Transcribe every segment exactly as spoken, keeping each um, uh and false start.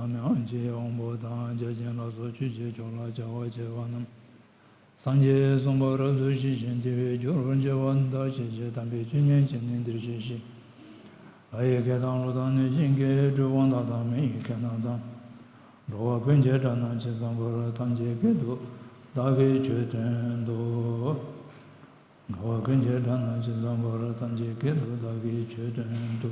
ནས་ཨང་རྒྱས་དབང་པོ་དང་། བརྒྱ་བྱིན་ལ་སོགས་ཆོས་ཀྱི་མཆོག་ལ་བྱ་བ་བྱེད་པ་རྣམས། སངས་རྒྱས་གསུངས་པ་རབ་ཏུ་ཞི་ཞིང་བདེ་བའི་རྒྱུར་བྱེད་པ་འདི་ལྟར་ཤེས་བྱས། དམ་པའི་ཆོས་ཉན་བྱས་ནས་འདིར་གཤེགས་ཤིག། ལྷ་ཡི་སྐད་དང་ཀླུ་དང་གནོད་སྦྱིན་སྐད། གྲུལ་བུམ་དག་དང་མི་ཡི་སྐད་རྣམས་དང་། འགྲོ་བ་ཀུན་གྱི་སྒྲ་རྣམས་ཇི་ཙམ་པར། ཐམས་ཅད་སྐད་དུ་བདག་གིས་ཆོས་བསྟན་ཏོ། འགྲོ་བ་ཀུན་གྱི་སྒྲ་རྣམས་ཇི་ཙམ་པར། ཐམས་ཅད་སྐད་དུ་བདག་གིས་ཆོས་བསྟན་ཏོ།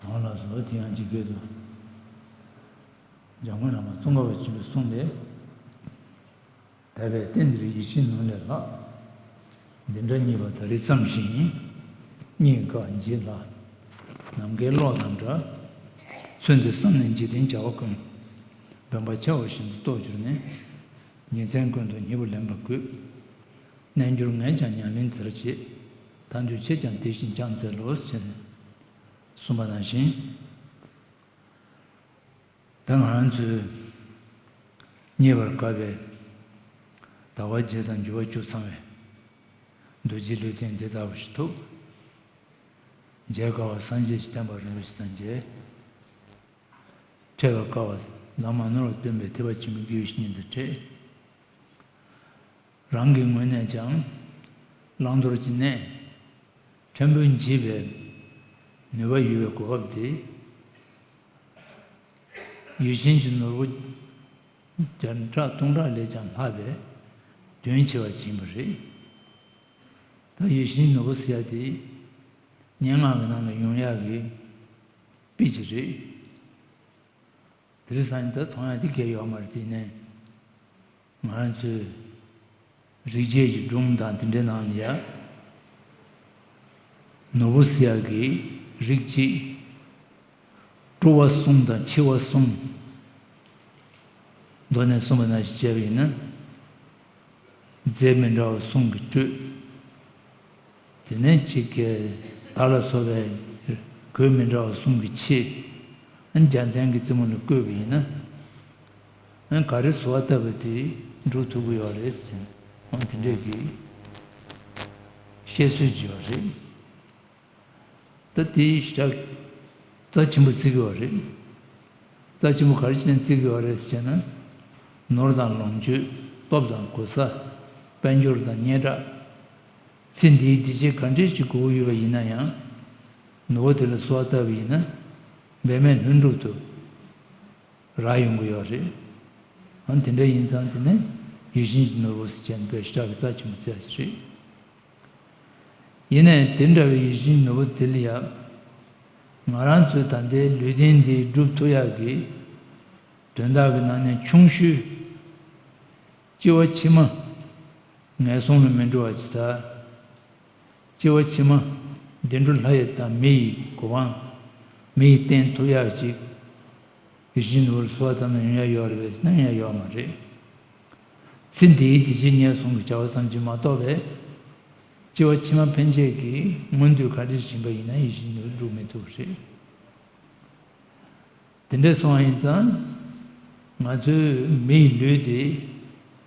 འོ་ལགས་སོ། དེ་ཡང་ཇི་སྐད་དུ། འཇམ་མགོན་བླ་མ་ཙོང་ཁ་པ་ཆེན་པོས་གསུངས་ཏེ། དད་པས་རྟེན་འདིར་ཡིད་བཞིན་ནོར་ལས་ལྷག། འདི་འདྲ་རྙེད་པ་ད་རེས་ཙམ་ཞིག་ཡིན། རྙེད་དཀའ་འཇིག་སླ། ནམ་མཁའི་གློག་དང་འདྲ། ཚུལ་འདི་བསམ་ནས་འཇིག་རྟེན་བྱ་བ་ཀུན། སྦོམ་པ་ཆེ་བ་བཞིན་དུ་རྟོགས་གྱུར་ནས། ཉིན་མཚན་ཀུན་ཏུ་སྙིང་པོ་ལེན་པར་དགོས། རྣལ་འབྱོར་ངས་ཀྱང་ཉམས་ལེན་དེར་བྱེད། ད་འདོད་ཁྱེད་ཀྱང་དེ་བཞིན་སྦྱངས་མཛད་ལོ་ཞེས་གསུངས་པ་ནང་བཞིན། ད་ང་རང་ཚོས་རྙེད་པར་དཀའ་བའི་ཟླ་བ་བརྒྱད་དང་འགྱུར་བ་བཅུ་ཚང་བའི་རྡོ་རྗེ་ལུས་རྟེན་འདི་ལྟ་བུ་ཞིག་ཐོབ། མཇལ་དཀའ་བ་སངས་རྒྱས་ཀྱི་བསྟན་པ་རིན་པོ་ཆེ་དང་མཇལ། འཕྲད་པར་དཀའ་བ་ལམ་མ་ནོར་བར་སྟོན་པའི་ཐེག་པ་ཆེན་པོའི་དགེ་བའི་བཤེས་གཉེན་དང་འཕྲད། རང་གི་ངོས་ནས་ཀྱང་བླང་དོར་གྱི་གནས་ཕྲན་བུ་འབྱེད་པའི་ནུས་པ་ཡོད་པའི་གོ་སྐབས་དེ། ཡིད་བཞིན་གྱི་ནོར་བུ་བརྒྱ་ཕྲག་སྟོང་ཕྲག་ལས་ཀྱང་ལྷག་པའི་དོན་ཆེ་བ་ཅིག་ཡིན་པ་རེད། ད་ཡིད་བཞིན་ནོར་བུ་ཟེར་ཡ་དེ་སྙན་ངག་གི་ནང་ལ་ཡོང་ཡག་གི་དཔེ་ཅིག་རེད། དེ་རིང་སང་ཉིན་ད་མཐོང་ཡ་དེ་གལ་ཡོད་མ་རེད། དེ་ནས་ང་རང་ཚོའི་རིག་བྱེད་ཀྱི་སྒྲུང་དང་དེ་འདྲའི་ནང་ལ་ཡ། ནོར་བུ་ཟེར་ཡ་གི་རིགས་གཅིག། སྤྲོ་བ་གསུམ་དང་འཆི་བ་གསུམ། མདོ་ནས་གསུངས་པ་ནང་བཞིན་བྱས་པ་ཡིན་ན། རྫས་མི་འདྲ་བ་གསུམ་གྱིས་སྤྲུལ། དེ་ནས་གཅིག་གིས་མདའ་ལ་སོགས་པའི་གོས་མི་འདྲ་བ་གསུམ་གྱིས་ཕྱེ། ཨ་ནི་རྒྱལ་མཚན་གྱི་རྩེ་མོ་ལ་བཀོད་པ་ཡིན་ན། ཨ་ནི་ག་རེ་གསོལ་བ་བཏབ་པ་དེ་འགྲུབ་ཐུབ་ཀྱི་ཡོད་རེད་ཟེར་ནས། ཨ་ནི་དེ་འདྲས་ཀྱི་བཤད་སྲོལ་ཅིག་ཡོད་རེད། ད་དེའི་ཞག་རྩ་ཆེན་པོ་བརྩི་གི་ཡོད་རེད། རྩ་ཆེན་པོ་ག་རེ་བྱས་ནས་བརྩི་གི་ཡོད་རེད་ཟེར་ན། ནོར་དང་ལོངས་སྤྱོད། སྟོབས་དང་གོ་ས། དཔལ་འབྱོར་དང་སྙན་གྲགས། ཚེ་འདིའི་བདེ་སྐྱིད་ག་འདྲས་ཅིག་དགོས་ཀྱི་ཡོད་པ་ཡིན་ན་ཡང་། ནོར་བུ་དེ་ལ་གསོལ་བ་བཏབ་པ་ཡིན་ན། འབད་མེད་ལྷུན་གྲུབ་ཏུ་རག་ཡོང་གི་ཡོད་རེད། ཨ་ནི་དེ་འདྲ་ཡིན་ཙང་དེ་ནས་ཡིད་བཞིན་གྱི་ནོར་བུ་ཟེར་བྱས་ནས་དཔེ་ཞེ་དྲག་གི་རྩ་ཆེན་པོ་བརྩི་ཡ་ཞིག་རེད། ཡིན་ནའི་དེ་འདྲ་བའི་ཡིད་བཞིན་ནོར་བུ་དེ་ལ་ཡ། ང་རང་ཚོའི་ད་ལྟའི་ལུས་རྟེན་འདི་སྒྲུབ་ཐུབ་ཡག་གི་དོན་དག་གི་ནང་ནས་ཆུང་ཤོས། སྐྱེ་བ་ཕྱི་མ་ངན་སོང་ལ་མི་འགྲོ་བ་ཅིག་དང་། སྐྱེ་བ་ཕྱི་མ་བདེ་འགྲོ་ལྷ་ཡི་དང་མི་ཡི་གོ་འཕང་མི་ཡི་རྟེན་ཐོབ་ཡག་ཅིག་ཡིད་བཞིན་ནོར་བུར་གསོལ་བ་བཏབ་ན་ཡོང་ཡག་ཡོད་རེད་པས་ཟེར་ན་ཡོང་ཡག་ཡོད་མ་རེད། ཚེ་འདིའི་བདེ་སྐྱིད་ཉེར་བཟུང་གི་བྱ་བ་ཙམ་གྱིས་མ་གཏོགས་པས། སྐྱེ་བ་ཕྱི་མ་ཕན་ཆད་ཀྱི་མངོན་འདོད་ག་འདྲ་ཞིག་ཡིན་པ་ཡིན་ན་ཡིད་བཞིན་ནོར་བུ་འགྲུབ་མི་ཐུབ་པ་རེད། དེ་འདྲ་སོང་བ་ཡིན་ཙང་། ང་ཚོའི་མི་ཡི་ལུས་དེ་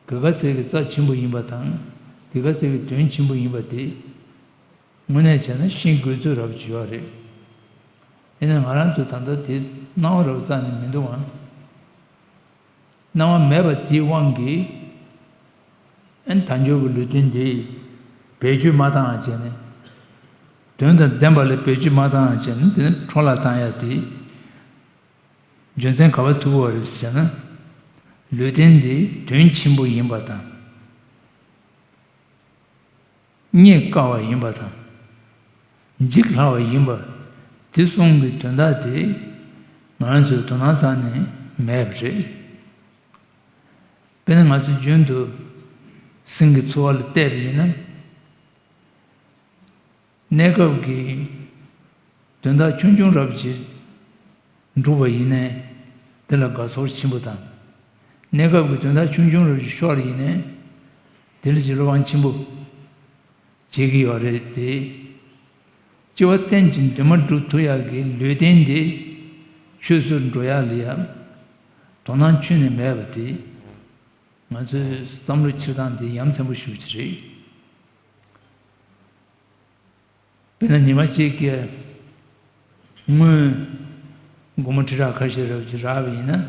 ག་ག་ཚད་ཀྱི་རྩ་ཆེན་པོ་ཡིན་པ་དང་། ག་ག་ཚད་ཀྱི་དོན་ཆེན་པོ་ཡིན་པ་དེ་དངོས་གནས་བྱས་ན་ཤེས་དགོས་ཚོད་རབ་ཅིག་ཡོད་རེད། ཡིན་ནའི་ང་རང་ཚོས་ད་ལྟ་དེ་སྣང་བ་རབ་རྩ་ནས་མི་འདུག་ཨང་། སྣང་བ་མེད་པ་དེའི་དབང་གིས། ཨན་དལ་འབྱོར་གྱི་ལུས་རྟེན་འདི་བེད་སྤྱོད་མ་བཏང་བ་བྱས་ནས། དོན་དང་ལྡན་པ་ལ་བེད་སྤྱོད་མ་བཏང་བ་བྱས་ནས་དེ་ནི་འཕྲོ་བརླག་བཏང་ཡ་དེ། རྒྱུ་མཚན་ག་པར་ཐུག་གི་ཡོད་རེད་ཟེར་ན། ལུས་རྟེན་འདི་དོན་ཆེན་པོ་ཡིན་པ་དང་། རྙེད་དཀའ་བ་ཡིན་པ་དང་། འཇིག་སླ་བ་ཡིན་པ། དེ་གསུམ་གྱི་དོན་དག་དེ་ང་རང་ཚོའི་དོ་སྣང་རྩ་ནས་མེད་པ་རེད། དཔེར་ན་ང་ཚོ་རྒྱུན་དུ་སེམས་ཀྱི་འཚོ་བ་ལ་བལྟས་པ་ཡིན་ན། གནས་སྐབས་ཀྱི་དོན་དག་ཆུང་ཆུང་རབ་ཅིག་འགྲུབ་པ་ཡིན་ནའི་དེ་ལ་དགའ་ཚོར་ཆེན་པོ་དང་། གནས་སྐབས་ཀྱི་དོན་དག་ཆུང་ཆུང་རབ་ཅིག་ཤོར་ཡིན་ནའི་དེ་ལ་ཅིག་བློ་ཕམ་ཆེན་པོ་བྱེད་ཀྱི་ཡོད་རེད་དེ། སྐྱེ་བ་གཏན་གྱི་འདུན་མ་འགྲུབ་ཐུབ་ཡག་གི་ལུས་རྟེན་དེ་ཆོས་སུ་འགྲོ་ཡག་ལ་ཡང་དོ་སྣང་ཁྱོན་ནས་མེད་པ་དེ། ང་ཚོའི་བསམ་བློ་འཁྱེར་སྟངས་དེ་ཡ་མཚན་པོ་ཞེ་པོ་ཅིག་རེད། དཔེར་ན་ཉི་མ་གཅིག་གི་ སྔོན་སྒོར་མོ་ཁྲི་ཕྲག་ཁ་ཤས་རབ་ཅིག་རག་པ་ཡིན་ན།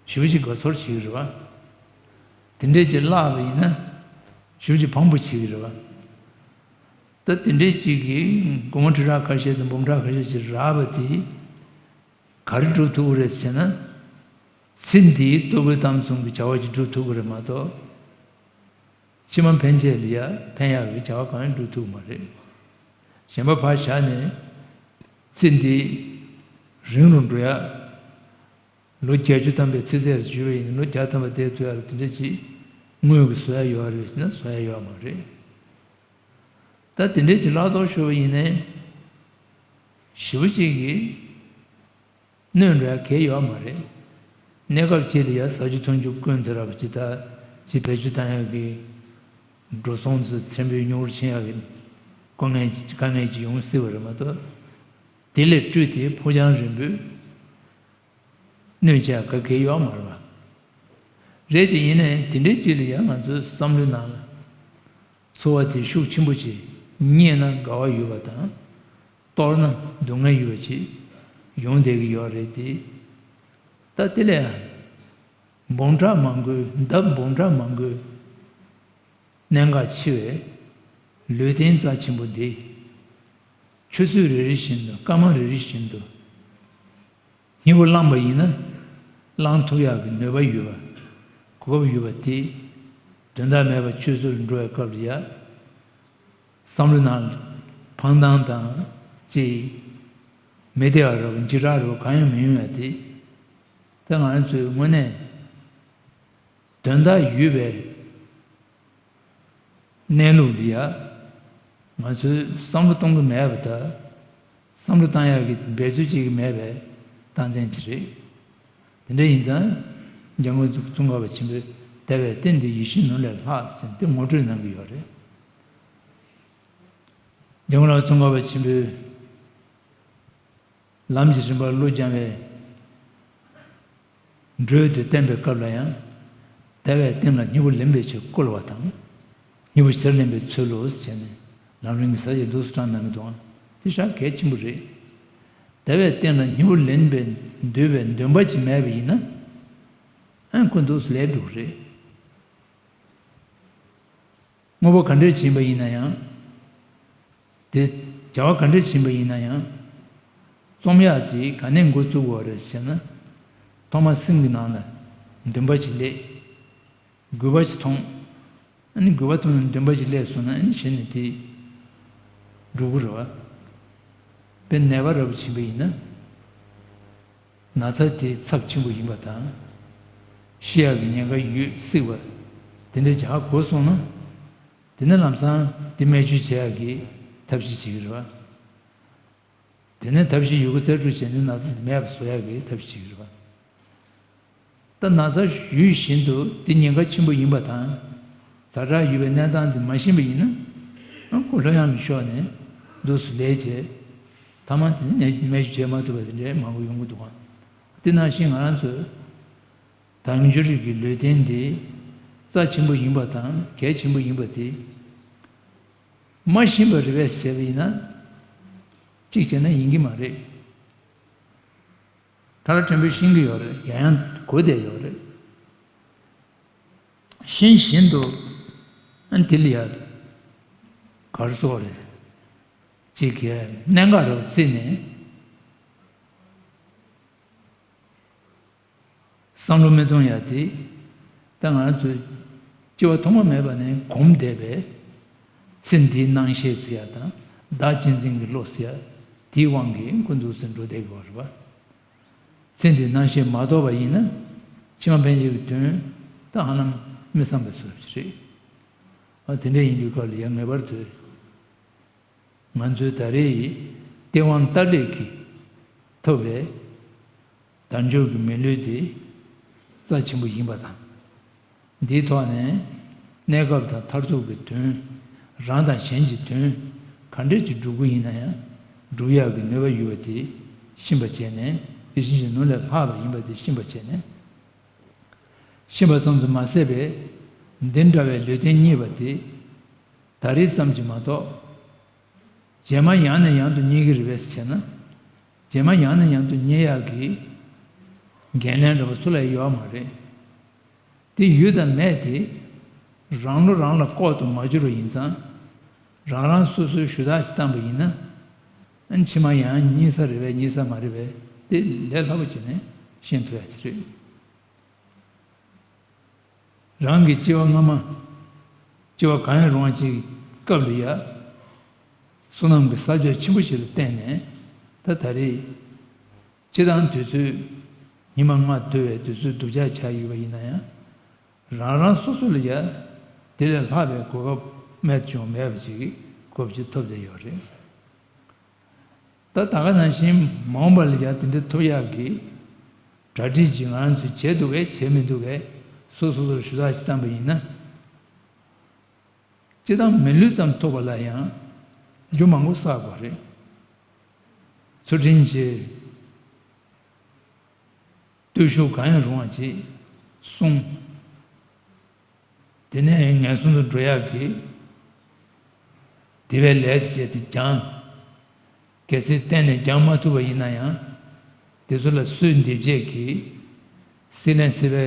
ཞེ་པོ་ཅིག་དགའ་ཚོར་བྱེད་ཀྱི་རེད་བ། དེ་འདྲས་ཅིག་བརླག་པ་ཡིན་ན། ཞེ་པོ་ཅིག་ཕངས་པོ་བྱེད་ཀྱི་རེད་བ། ད་དེ་འདྲས་ཅིག་གིས་སྒོར་མོ་ཁྲི་ཕྲག་ཁ་ཤས་དང་འབུམ་ཕྲག་ཁ་ཤས་ཅིག་རག་པ་དེ། ག་རེ་སྒྲུབ་ཐུབ་ཀྱི་རེད་ཟེར་ན། ཚེ་འདིའི་ལྟོ་གོས་གཏམ་གསུམ་གྱི་བྱ་བ་ཅིག་སྒྲུབ་ཐུབ་ཀྱི་རེད་མ་གཏོགས། ཕྱི་མ་ཕན་ཆད་ལ་ཡ་ཕན་ཡག་གི་བྱ་བ་གང་ཡང་སྒྲུབ་ཐུབ་ཀྱི་མ་རེད། གཞན་པ་ཕར་བཞག་ནས། ཚེ་འདི་རིང་རུ་འགྲོ་ཡ། ལོ་བརྒྱད་ཅུ་ཐམ་པའི་ཚེ་ཚད་ལ་བརྗོད་པ་ཡིན་ན། ལོ་བརྒྱ་ཐམ་པ་བསྡད་ཐུབ་ཡ་ལ་དེ་འདྲ་ཅིག་དངུལ་གྱིས་བཟོ་ཡ་ཡོད་རེད་ཟེར་ན་བཟོ་ཡ་ཡོད་མ་རེད། ད་དེ་འདྲའི་ཅིག་ལྷག་རྡོར་ཤོར་བ་ཡིན་ནའི། ཞེ་པོ་ཅིག་གིས་གནོད་འགྲོ་ཡ་གང་ཡང་ཡོད་མ་རེད། གནས་སྐབས་གཅིག་ལ་ཡ་ཟ་རྒྱུ་འཐུང་རྒྱུ་དཀོན་ཚེ་རབས་ཅིག་ད་ཅིག་བེད་སྤྱོད་བཏང་ཡ་གི་འགྲོ་སོང་ཚོ་ཚན་པོའི་ཉུང་རུ་ཕྱིན་ཡ་གི་དཀའ་ངལ་དཀའ་ངལ་ཅིག་ཡོང་སྲིད་པ་རེད་མ་གཏོགས། དེ་ལས་སྤྲོས་ཏེ་ཕོ་རྒྱང་རིང་པོས་གནོད་བྱ་ག་གེ་ཡོད་མ་རེད་པ། རེད་དེ་ཡིན་ནའི་དེ་འདྲའི་ཅིག་ལ་ཡང་ང་ཚོའི་བསམ་བློའི་ནང་ལ་ཚོར་བ་དེ་ཤུགས་ཆེན་པོ་ཅིག་རྙེད་ན་དགའ་བ་ཡོད་པ་དང་། གཏོར་ན་སྡུག་བསྔལ་ཡོད་པ་ཅིག་ཡོང་བསྡད་ཀྱི་ཡོད་རེད་དེ། ད་དེ་ལས་འབུམ་ཕྲག་མང་པོའི་ལྡབ་འབུམ་ཕྲག་མང་པོའི་གནད་འགག་ཆེ་བའི་ལུས་རྟེན་རྩ་ཆེན་པོ་འདི། ཆུ་ཚོད་རེ་རེ་བཞིན་དུ་སྐར་མ་རེ་རེ་བཞིན་དུ་སྙིང་པོ་བླངས་པ་ཡིན་ན་བླང་ཐུབ་ཡག་གི་ནུས་པ་ཡོད་པ། གོ་སྐབས་ཡོད་པ་དེ་དོན་དག་མེད་པ་ཆུད་ཟོས་འགྲོ་བའི་སྐབས་ལ་ཡ། བསམ་བློ་ནང་ལ་ཕངས་སྣང་དང་ཅིག་མི་བདེ་བ་རེད་པ། འཇིགས་སྐྲག་རེད་པ། གང་ཡང་མི་ཡོང་ཡ་དེ། ད་ང་རང་ཚོའི་དངོས་གནས་དོན་དག་ཡོད་པའི་གནས་ལུགས་འདི་ཡ། ང་ཚོས་བསམ་བློ་གཏོང་གི་མེད་པ་དང་། བསམ་བློ་བཏང་ཡག་གི་འབད་རྩོལ་བྱེད་ཀྱི་མེད་པའི་རྟགས་མཚན་ཅིག་རེད། དེ་འདྲ་ཡིན་ཙང་། འཇམ་མགོན་ཙོང་ཁ་པ་ཆེན་པོས་དེ་བས་བརྟེན་ཏེ་ཡིད་བཞིན་ནོར་ལས་ལྷག་ཟེར་ཏེ་ངོ་སྤྲོད་གནང་གི་ཡོད་རེད། འཇམ་མགོན་ཙོང་ཁ་པ་ཆེན་པོས། ལམ་གྱི་རིམ་པར་བློ་སྦྱང་བའི་འགྲོས་དེ་བསྟན་པའི་སྐབས་ལ་ཡང་། དེ་བས་བརྟེན་ལ་སྙིང་པོ་ལེན་པའི་ཕྱིར་བསྐུལ་བ་དང་། སྙིང་པོ་ཕྱིར་ལེན་པའི་ཚུལ་ལོ་ཞེས་ནས་ལམ་རིམ་གྱི་ས་བཅད་འདུག་སེ་དྲངས་གནང་གི་འདུག་ཨང་། དེ་ཤག་གལ་ཆེན་པོ་རེད། དེ་བས་བརྟེན་ལ་སྙིང་པོ་ལེན་པའི་འདོད་པའི་འདུན་པ་ཅིག་མེད་པ་ཡིན་ན། ཨ་ཁོ་འདུག་སེ་ལས་འགྲོ་གི་རེད། དངོས་པོ་ག་འདྲས་བྱིན་པ་ཡིན་ན་ཡང་། དེ་བྱ་བ་ག་འདྲས་བྱིན་པ་ཡིན་ན་ཡང་། རྩོམ་ཡག་དེ་ག་ནས་འགོ་བཙུགས་དགོས་རེད་ཟེར་ན། ཐོག་མར་སེམས་ཀྱི་ནང་ལ་འདུན་པ་ཅིག་སླེབས། དགོས་པ་ཅིག་མཐོང་། ཨ་ནི་དགོས་པ་མཐོང་ནས་འདུན་པ་ཅིག་སླེབས་སོང་ན། ཨ་ནི་གཞི་ནས་དེ་འགྲུབ་ཀྱི་རེད་བ། དཔེར་ན་ནད་པ་རབ་བྱིན་པ་ཡིན་ན། ན་ཚ་དེ་ཚབས་ཆེན་པོ་ཡིན་པ་དང་། ཤི་ཡག་གི་ཉེན་ཁ་ཡོད་སྲིད་པ། དེ་འདྲ་བྱ་དགོས་སོང་ན། དེ་ནས་ལམ་སང་དེ་སྨན་བཅོས་བྱེད་ཡག་གི་ཐབས་ཤེས་བྱེད་ཀྱི་རེད་བ། དེ་ནས་ཐབས་ཤེས་ཡོད་རྒུ་རྩལ་སྤྲུགས་བྱས་ནས་ན་ཚ་དེ་མེད་པ་བཟོ་ཡག་གི་ཐབས་ཤེས་བྱེད་ཀྱི་རེད་བ། ད་ན་ཚ་ཡོད་བཞིན་དུ་དེ་ཉེན་ཁ་ཆེན་པོ་ཡིན་པ་དང་། ཛ་དྲག་ཡོད་པའི་གནས་སྟངས་དེ་མ་ཤེས་པ་ཡིན་ན། ཨ་ཁོ་ལྷོད་ཡངས་ལ་ཤོར་ནས་འདུག་སེ་ལས་བྱས། མཐའ་མ་དེ་ནས་སྨན་བཅོས་བྱེད་མ་ཐུབ་པ་དེ་འདྲའི་མང་པོ་ཡོང་གི་འདུག་ག། དེ་ནང་བཞིན་ང་རང་ཚོས་དལ་འབྱོར་རིགས་ཀྱི་ལུས་རྟེན་འདི་རྩ་ཆེན་པོ་ཡིན་པ་དང་གལ་ཆེན་པོ་ཡིན་པ་དེ་མ་ཤེས་པ་རེད་པས་བྱས་པ་ཡིན་ན། གཅིག་བྱས་ན་ཡིན་གྱི་མ་རེད། ཁྲ་ལ་ཕྲན་བུ་ཤེས་ཀྱི་ཡོད་རེད། ཡང་ཡང་གོ་བསྡད་ཡོད་རེད། ཤེས་བཞིན་དུ་ཨ་དེ་ལ་ཡ་ག་རེ་ཟེར་དགོས་རེད། ཅིག་གིས་གནད་འགག་རུ་བརྩིས་ནས། བསམ་བློ་མི་གཏོང་ཡ་དེ། ད་ང་རང་ཚོས་སྐྱེ་བ་ཐོག་མ་མེད་པ་ནས་གོམས་བསྡད་པའི་ཚེ་འདིའི་སྣང་ཤས་ཟེར་ཡ་དང་བདག་གཅེས་འཛིན་གྱི་བློ་ཟེར་ཡ་དེའི་དབང་གིས་ཀུན་ཏུ་ཟིན་འགྲོ་བསྡད་དགོས་པ་རེད་བ། ཚེ་འདིའི་སྣང་ཤས་མ་རྟོགས་པ་ཡིན་ན་ཕྱི་མ་ཕན་ཆད་ཀྱི་དོན་ད་ཧ་ལམ་མི་བསམ་པའི་བཟོ་འདྲ་ཞིག་རེད། ཨ་དེ་འདྲ་ཡིན་དུས་སྐབས་ལ་ཡ་ངེས་པར་དུ། ང་ཚོའི་ད་རེས་ཀྱི་སྟེས་དབང་སྟབས་ལེགས་ཀྱིས་ཐོབ་པའི་དལ་འབྱོར་གྱི་མི་ལུས་འདི་རྩ་ཆེན་པོ་ཡིན་པ་དང་། འདིའི་ཐོག་ནས་གནས་སྐབས་དང་མཐར་ཐུག་གི་དོན། རང་དང་གཞན་གྱི་དོན་ག་འདྲས་ཀྱིས་སྒྲུབ་ཀྱི་ཡིན་ན་ཡང་སྒྲུབ་ཡག་གི་ནུས་པ་ཡོད་པ་དེ་ཤེས་པ་བྱས་ནས། དེ་བཞིན་གྱི་ནོར་ལས་ལྷག་པ་ཡིན་པ་དེ་ཤེས་པ་བྱས་ནས། ཤེས་པ་ཙམ་དུ་མ་ཟད་པའི་འདི་འདྲ་བའི་ལུས་རྟེན་རྙེད་པ་དེ་ད་རེས་ཙམ་གྱིས་མ་གཏོགས། རྗེས་མ་ཡང་ནས་ཡང་དུ་རྙེད་ཀྱི་རེད་པས་ཟེར་བྱས་ན། རྗེས་མ་ཡང་ནས་ཡང་དུ་རྙེད་ཡག་གི་འགན་ལེན་འདྲ་པོ་སུ་ལ་ཡོད་མ་རེད། དེ་ཡོད་དང་མེད་དེ་རང་བློ་རང་ལ་ལྐོག་ཏུ་མ་གྱུར་བ་ཡིན་ཙང་། རང་རང་སོ་སོའི་ཞུ་དག་ཅིག་བཏང་པ་ཡིན་ན། ཕྱི་མ་ཡང་རྙེད་ས་རེད་པས་རྙེད་ས་མ་རེད་པས་དེ་ལས་སླ་པོ་བྱས་ནས་ཤེས་ཐུབ་ཡག་ཅིག་རེད། རང་གི་སྐྱེ་བ་སྔ་མ། སྐྱེ་བ་གང་ཡང་རུང་བ་ཅིག་གི་སྐབས་ལ་ཡ། བསོད་ནམས་ཀྱི་བསགས་རྒྱ་ཆེན་པོ་ཞིག་ལ་བརྟེན་ནས། ད་ད་རེས་སྤྱིར་བཏང་དུས་ཚོད་ཉི་མ་ལྔ་བསྡུ་བའི་དུས་ཚོད་སྡུག་ཅག་ཆགས་ཡོད་པ་ཡིན་ན་ཡང་། རང་རང་སོ་སོ་ལ་ཡ་དེ་ལས་ལྷག་པའི་གོ་སྐབས་རྨད་དུ་བྱུང་མེད་པ་ཞིག་གི་གོ་སྐབས་ཅིག་ཐོབ་བསྡད་ཡོད་རེད། ད་ད་ག་ནང་བཞིན་མ་འོངས་པ་ལ་ཡང་དེ་འདྲ་ཐོབ་ཡག་གི་གྲ་སྒྲིག་ཅིག་ང་རང་ཚོས་བྱས་འདུག་གས་བྱས་མི་འདུག་གས། སོ་སོ་སོར་ཞུ་དག་ཅིག་བཏང་པ་ཡིན་ན། སྤྱིར་བཏང་མི་ལུས་ཙམ་ཐོབ་པ་ལ་ཡང་རྒྱུ་མང་པོ་བསགས་དགོས་རེད། ཚུལ་ཁྲིམས་ཀྱི་བརྟུལ་ཞུགས་གང་ཡང་རུང་བ་ཅིག་བསྲུང་། དེ་ནས་ངན་སོང་དུ་འགྲོ་ཡག་གི་དེ་བའི་ལས་བྱས་ཏེ་སྦྱང་། གལ་སྲིད་གཏན་ནས་སྦྱང་མ་ཐུབ་པ་ཡིན་ན་ཡང་། དེ་ཚོ་ལ་སོས་འདེབས་བྱས་ཀྱི། སྲིད་ལན་སྲིད་པའི་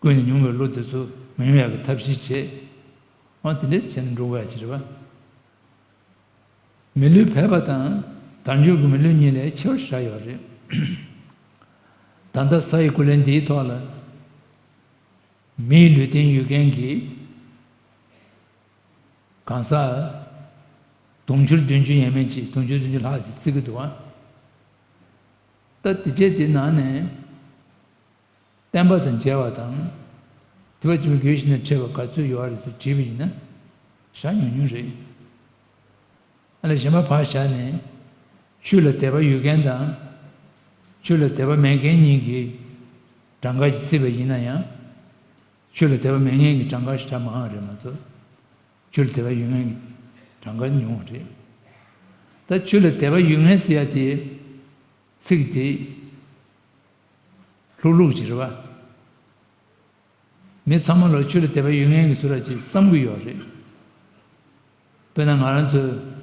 ཀུན་ནས་མྱོང་བའི་བློ་དེ་ཚོ་མི་ཡོང་ཡག་གི་ཐབས་ཤེས་བྱེད། འོ་དེ་འདྲ་བྱས་ནས་འགྲོ་དགོས་ཡག་ཅིག་རེད་པ། མི་ལུས་ཕལ་པ་དང་དལ་འབྱོར་གྱི་མི་ལུས་གཉིས་ལས་ཆེ་བར་བཞག་ཡོད་རེད། ད་ལྟ་ས་ཡི་སྐུ་ལས་འདིའི་ཐོག་ལ། མིའི་ལུས་རྟེན་ཡོད་མཁན་གྱི་གང་ཟག་དུང་ཕྱུར་བདུན་ཅུ་ཡས་མས་ཅིག་དུང་ཕྱུར་བདུན་ཅུ་ལྷག་ཅིག་བརྩི་གི་འདུག་ཨ། ད་དེ་རྗེས་དེ་ནང་ནས་བསྟན་པ་དང་མཇལ་བ་དང་། ཐེག་པ་ཆེན་པོའི་རྒྱུད་བཞི་ནས་འཕྲད་པ་ག་ཚོད་ཡོད་རེད་ཟེར་དྲིས་པ་ཡིན་ན། ཞག་ཉུང་ཉུང་རེད། ཨ་ལས་གཞན་པ་ཕར་བཞག་ནས། ཆོས་ལ་དད་པ་ཡོད་མཁན་དང་། ཆོས་ལ་དད་པ་མེད་མཁན་གཉིས་ཀྱི་གྲངས་ཀ་ཅིག་བརྩིས་པ་ཡིན་ན་ཡང་། ཆོས་ལ་དད་པ་མེད་མཁན་གྱི་གྲངས་ཀ་ཞེ་དྲག་མང་བ་རེད་མ་གཏོགས། ཆོས་ལ་དད་པ་ཡོད་མཁན་གྱི་གྲངས་ཀ་ཉུང་བ་རེད། ད་ཆོས་ལ་དད་པ་ཡོད་མཁན་ཟེར་ཡ་དེ། ཚིག་དེ་ལྷུག་ལྷུག་ཅིག་རེད་པ། མི་ཚང་མ་ལ་ཆོས་ལ་དད་པ་ཡོད་མཁན་གྱི་ཚོད་ར་ཅིག་བསམ་གྱི་ཡོད་རེད། དཔེར་ན་ང་རང་ཚོའི་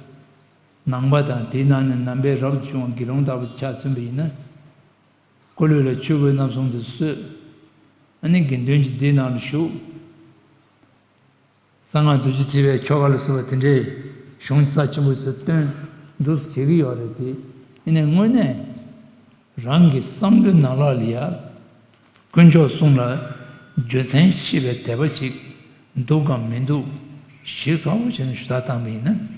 ནང་པ་དང་དེའི་ནང་ནས་ནང་པའི་རབ་ཏུ་བྱུང་བ་དགེ་སློང་ལྟ་བུ་ཆ་མཚོན་པ་ཡིན་ན། སྐུ་ལུས་ལ་ཆོས་གོས་རྣམ་གསུམ་དེ་གསོལ། ཨ་ནི་དགེ་འདུན་གྱི་སྡེའི་ནང་ལ་ཞུགས། གསང་སྔགས་རྡོ་རྗེ་ཐེག་པའི་ཆོ་ག་ལ་སོགས་པ་དེ་འདྲའི་གཞུང་རྩ་ཆེན་པོ་ཚོ་བཏོན་འདུག་བྱེད་ཀྱི་ཡོད་རེད་དེ། ཡིན་ནའི་དངོས་གནས་རང་གི་བསམ་བློའི་ནང་ལོགས་ལ་ཡ། དཀོན་མཆོག་གསུམ་ལ་རྒྱུ་མཚན་ཤེས་པའི་དད་པ་ཞིག་འདུག་གམ་མི་འདུག་ཞིབ་ཚགས་པོ་བྱས་ནས་ཞུ་དག་བཏང་བ་ཡིན་ན།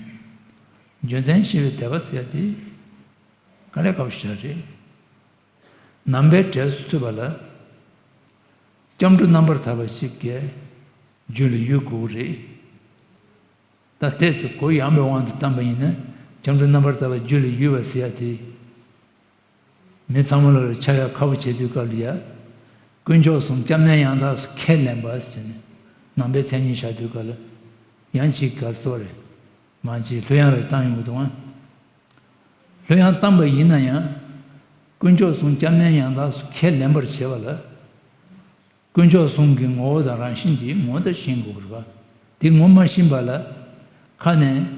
རྒྱུ་མཚན་ཤེས་པའི་དད་པ་ཟེར་ཡ་དེ་དཀའ་ལས་ཁག་པོ་ཞིག་རེད། ནང་པའི་གྲས་སུ་ཚུད་པ་ལ། སྐྱབས་འགྲོ་རྣམ་པར་དག་པ་ཞིག་གིས་རྒྱུད་ལ་ཡོད་དགོས་ཀྱི་རེད། ད་ལྟས་ཚེ་གུ་ཡངས་པའི་དབང་དུ་བཏང་པ་ཡིན་ན། སྐྱབས་འགྲོ་རྣམ་པར་དག་པ་རྒྱུད་ལ་ཡོད་པ་ཟེར་ཡ་དེ། མི་ཚང་མ་ལ་ཆགས་ཡ་ཁག་པོ་བྱེད་དུས་སྐབས་ལ་ཡ། དཀོན་མཆོག་གསུམ་སྐྱབས་གནས་ཡང་དག་སུ་ཁས་ལེན་པ་ཟེར་ནས་ནང་པའི་མཚན་ཉིད་བཞག་དུས་སྐབས་ལ། ཡང་གཅིག་ག་རེ་ཟེར་རེད། མ་གཅིག་ལྷོད་ཡངས་རེ་བཏང་ཡོང་གི་འདུག་ཨང་། ལྷོད་ཡངས་བཏང་པ་ཡིན་ན་ཡང་། དཀོན་མཆོག་གསུམ་སྐྱབས་གནས་ཡང་དག་སུ་ཁས་ལེན་པར་བྱེད་པ་ལ། དཀོན་མཆོག་གསུམ་གྱི་ངོ་བོ་དང་རང་བཞིན་དེ་ངོ་བོ་ད་ཤེས་དགོས་པ་རེད་པ། དེ་ངོ་མ་ཤེས་པ་ལ། ཁ་ནས་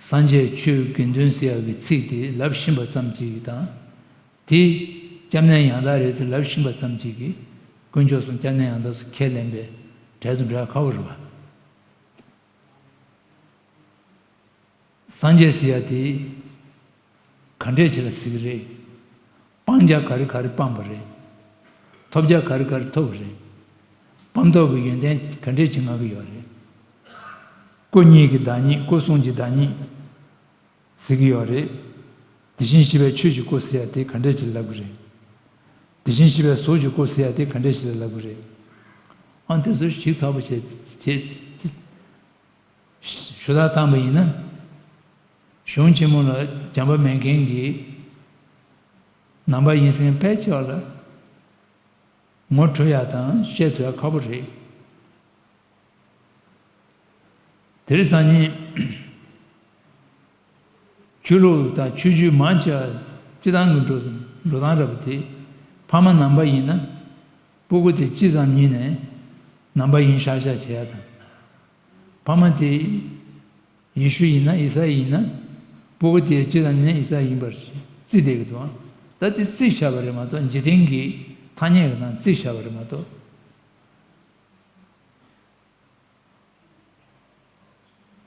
སངས་རྒྱས་ཆོས་དགེ་འདུན་ཟེར་ཡག་གི་ཚིག་དེ་ལབ་ཤེས་པ་ཙམ་གཅིག་དང་། དེ་སྐྱབས་གནས་ཡང་དག་རེད་ཟེར་ལབ་ཤེས་པ་ཙམ་གཅིག་གིས་དཀོན་མཆོག་གསུམ་སྐྱབས་གནས་ཡང་དག་སུ་ཁས་ལེན་པའི་གྲལ་དུ་འགྲོ་ཡག་ཁག་པོ་རེད་པ། སངས་རྒྱས་ཟེར་ཡ་དེ་ག་འདྲས་ཅིག་ལ་ཟེར་གི་རེད། སྤང་བྱ་ག་རེ་ག་རེ་སྤངས་པ་རེད། ཐོབ་བྱ་ག་རེ་ག་རེ་ཐོབ་པ་རེད། སྤངས་རྟོགས་ཀྱི་ཡོན་ཏན་ག་འདྲས་ཅིག་མངའ་གི་ཡོད་རེད། སྐུ་གཉིས་ཀྱི་བདག་ཉིད། སྐུ་གསུམ་གྱི་བདག་ཉིད་ཟེར་གི་ཡོད་རེད། དེ་བཞིན་གཤེགས་པའི་ཆོས་ཀྱི་སྐུ་ཟེར་ཡ་དེ་ག་འདྲས་ཅིག་ལབ་གི་རེད། དེ་བཞིན་གཤེགས་པའི་གཟུགས་ཀྱི་སྐུ་ཟེར་ཡ་དེ་ག་འདྲས་ཅིག་ལ་ལབ་གི་རེད། ཨ་དེ་ཚོ་ཞིབ་ཚགས་པོ་བྱས་བྱས། ཞུ་དག་བཏང་པ་ཡིན་ན། གཞུང་ཆེན་མོ་ལ་སྦྱངས་པ་མེད་མཁན་གྱི་ནང་པ་ཡིན་ཟེར་མཁན་ཕལ་ཆེ་བ་ལ་ངོ་འཕྲོད་ཡག་དང་བཤད་ཐུབ་ཡག་ཁག་པོ་རེད། དེ་རིང་སང་ཉིན་ཆོས་ལུགས་དང་ཆོས་བརྒྱུད་མང་ཆེ་བ་སྤྱི་བཏང་གི་འགྲོ་འགྲོ་སྟངས་འདྲ་པོ་དེ། ཕ་མ་ནང་པ་ཡིན་ན་སྤུ་གུ་དེ་ཅི་ཙམ་ཉིད་ནས་ནང་པ་ཡིན་ཤག་ཤག་བྱེད་ཡག་དང་། ཕ་མ་དེ་ ཡེ་ཤུ་ཡིན་ན་ཨི་ས་ཡིན་ན། སྤུ་གུ་དེ་ཅི་ཙམ་ནས་ཨི་ས་ཡིན་པར་བརྩིས་བསྡད་ཀྱི་འདུག་ད་དེ་བརྩིས་བཞག་པ་རེད་མ་གཏོགས། འཇིག་རྟེན་གྱི་ཐ་སྙད་ཀྱི་ནང་བརྩིས་བཞག་པ་རེད་མ་གཏོགས།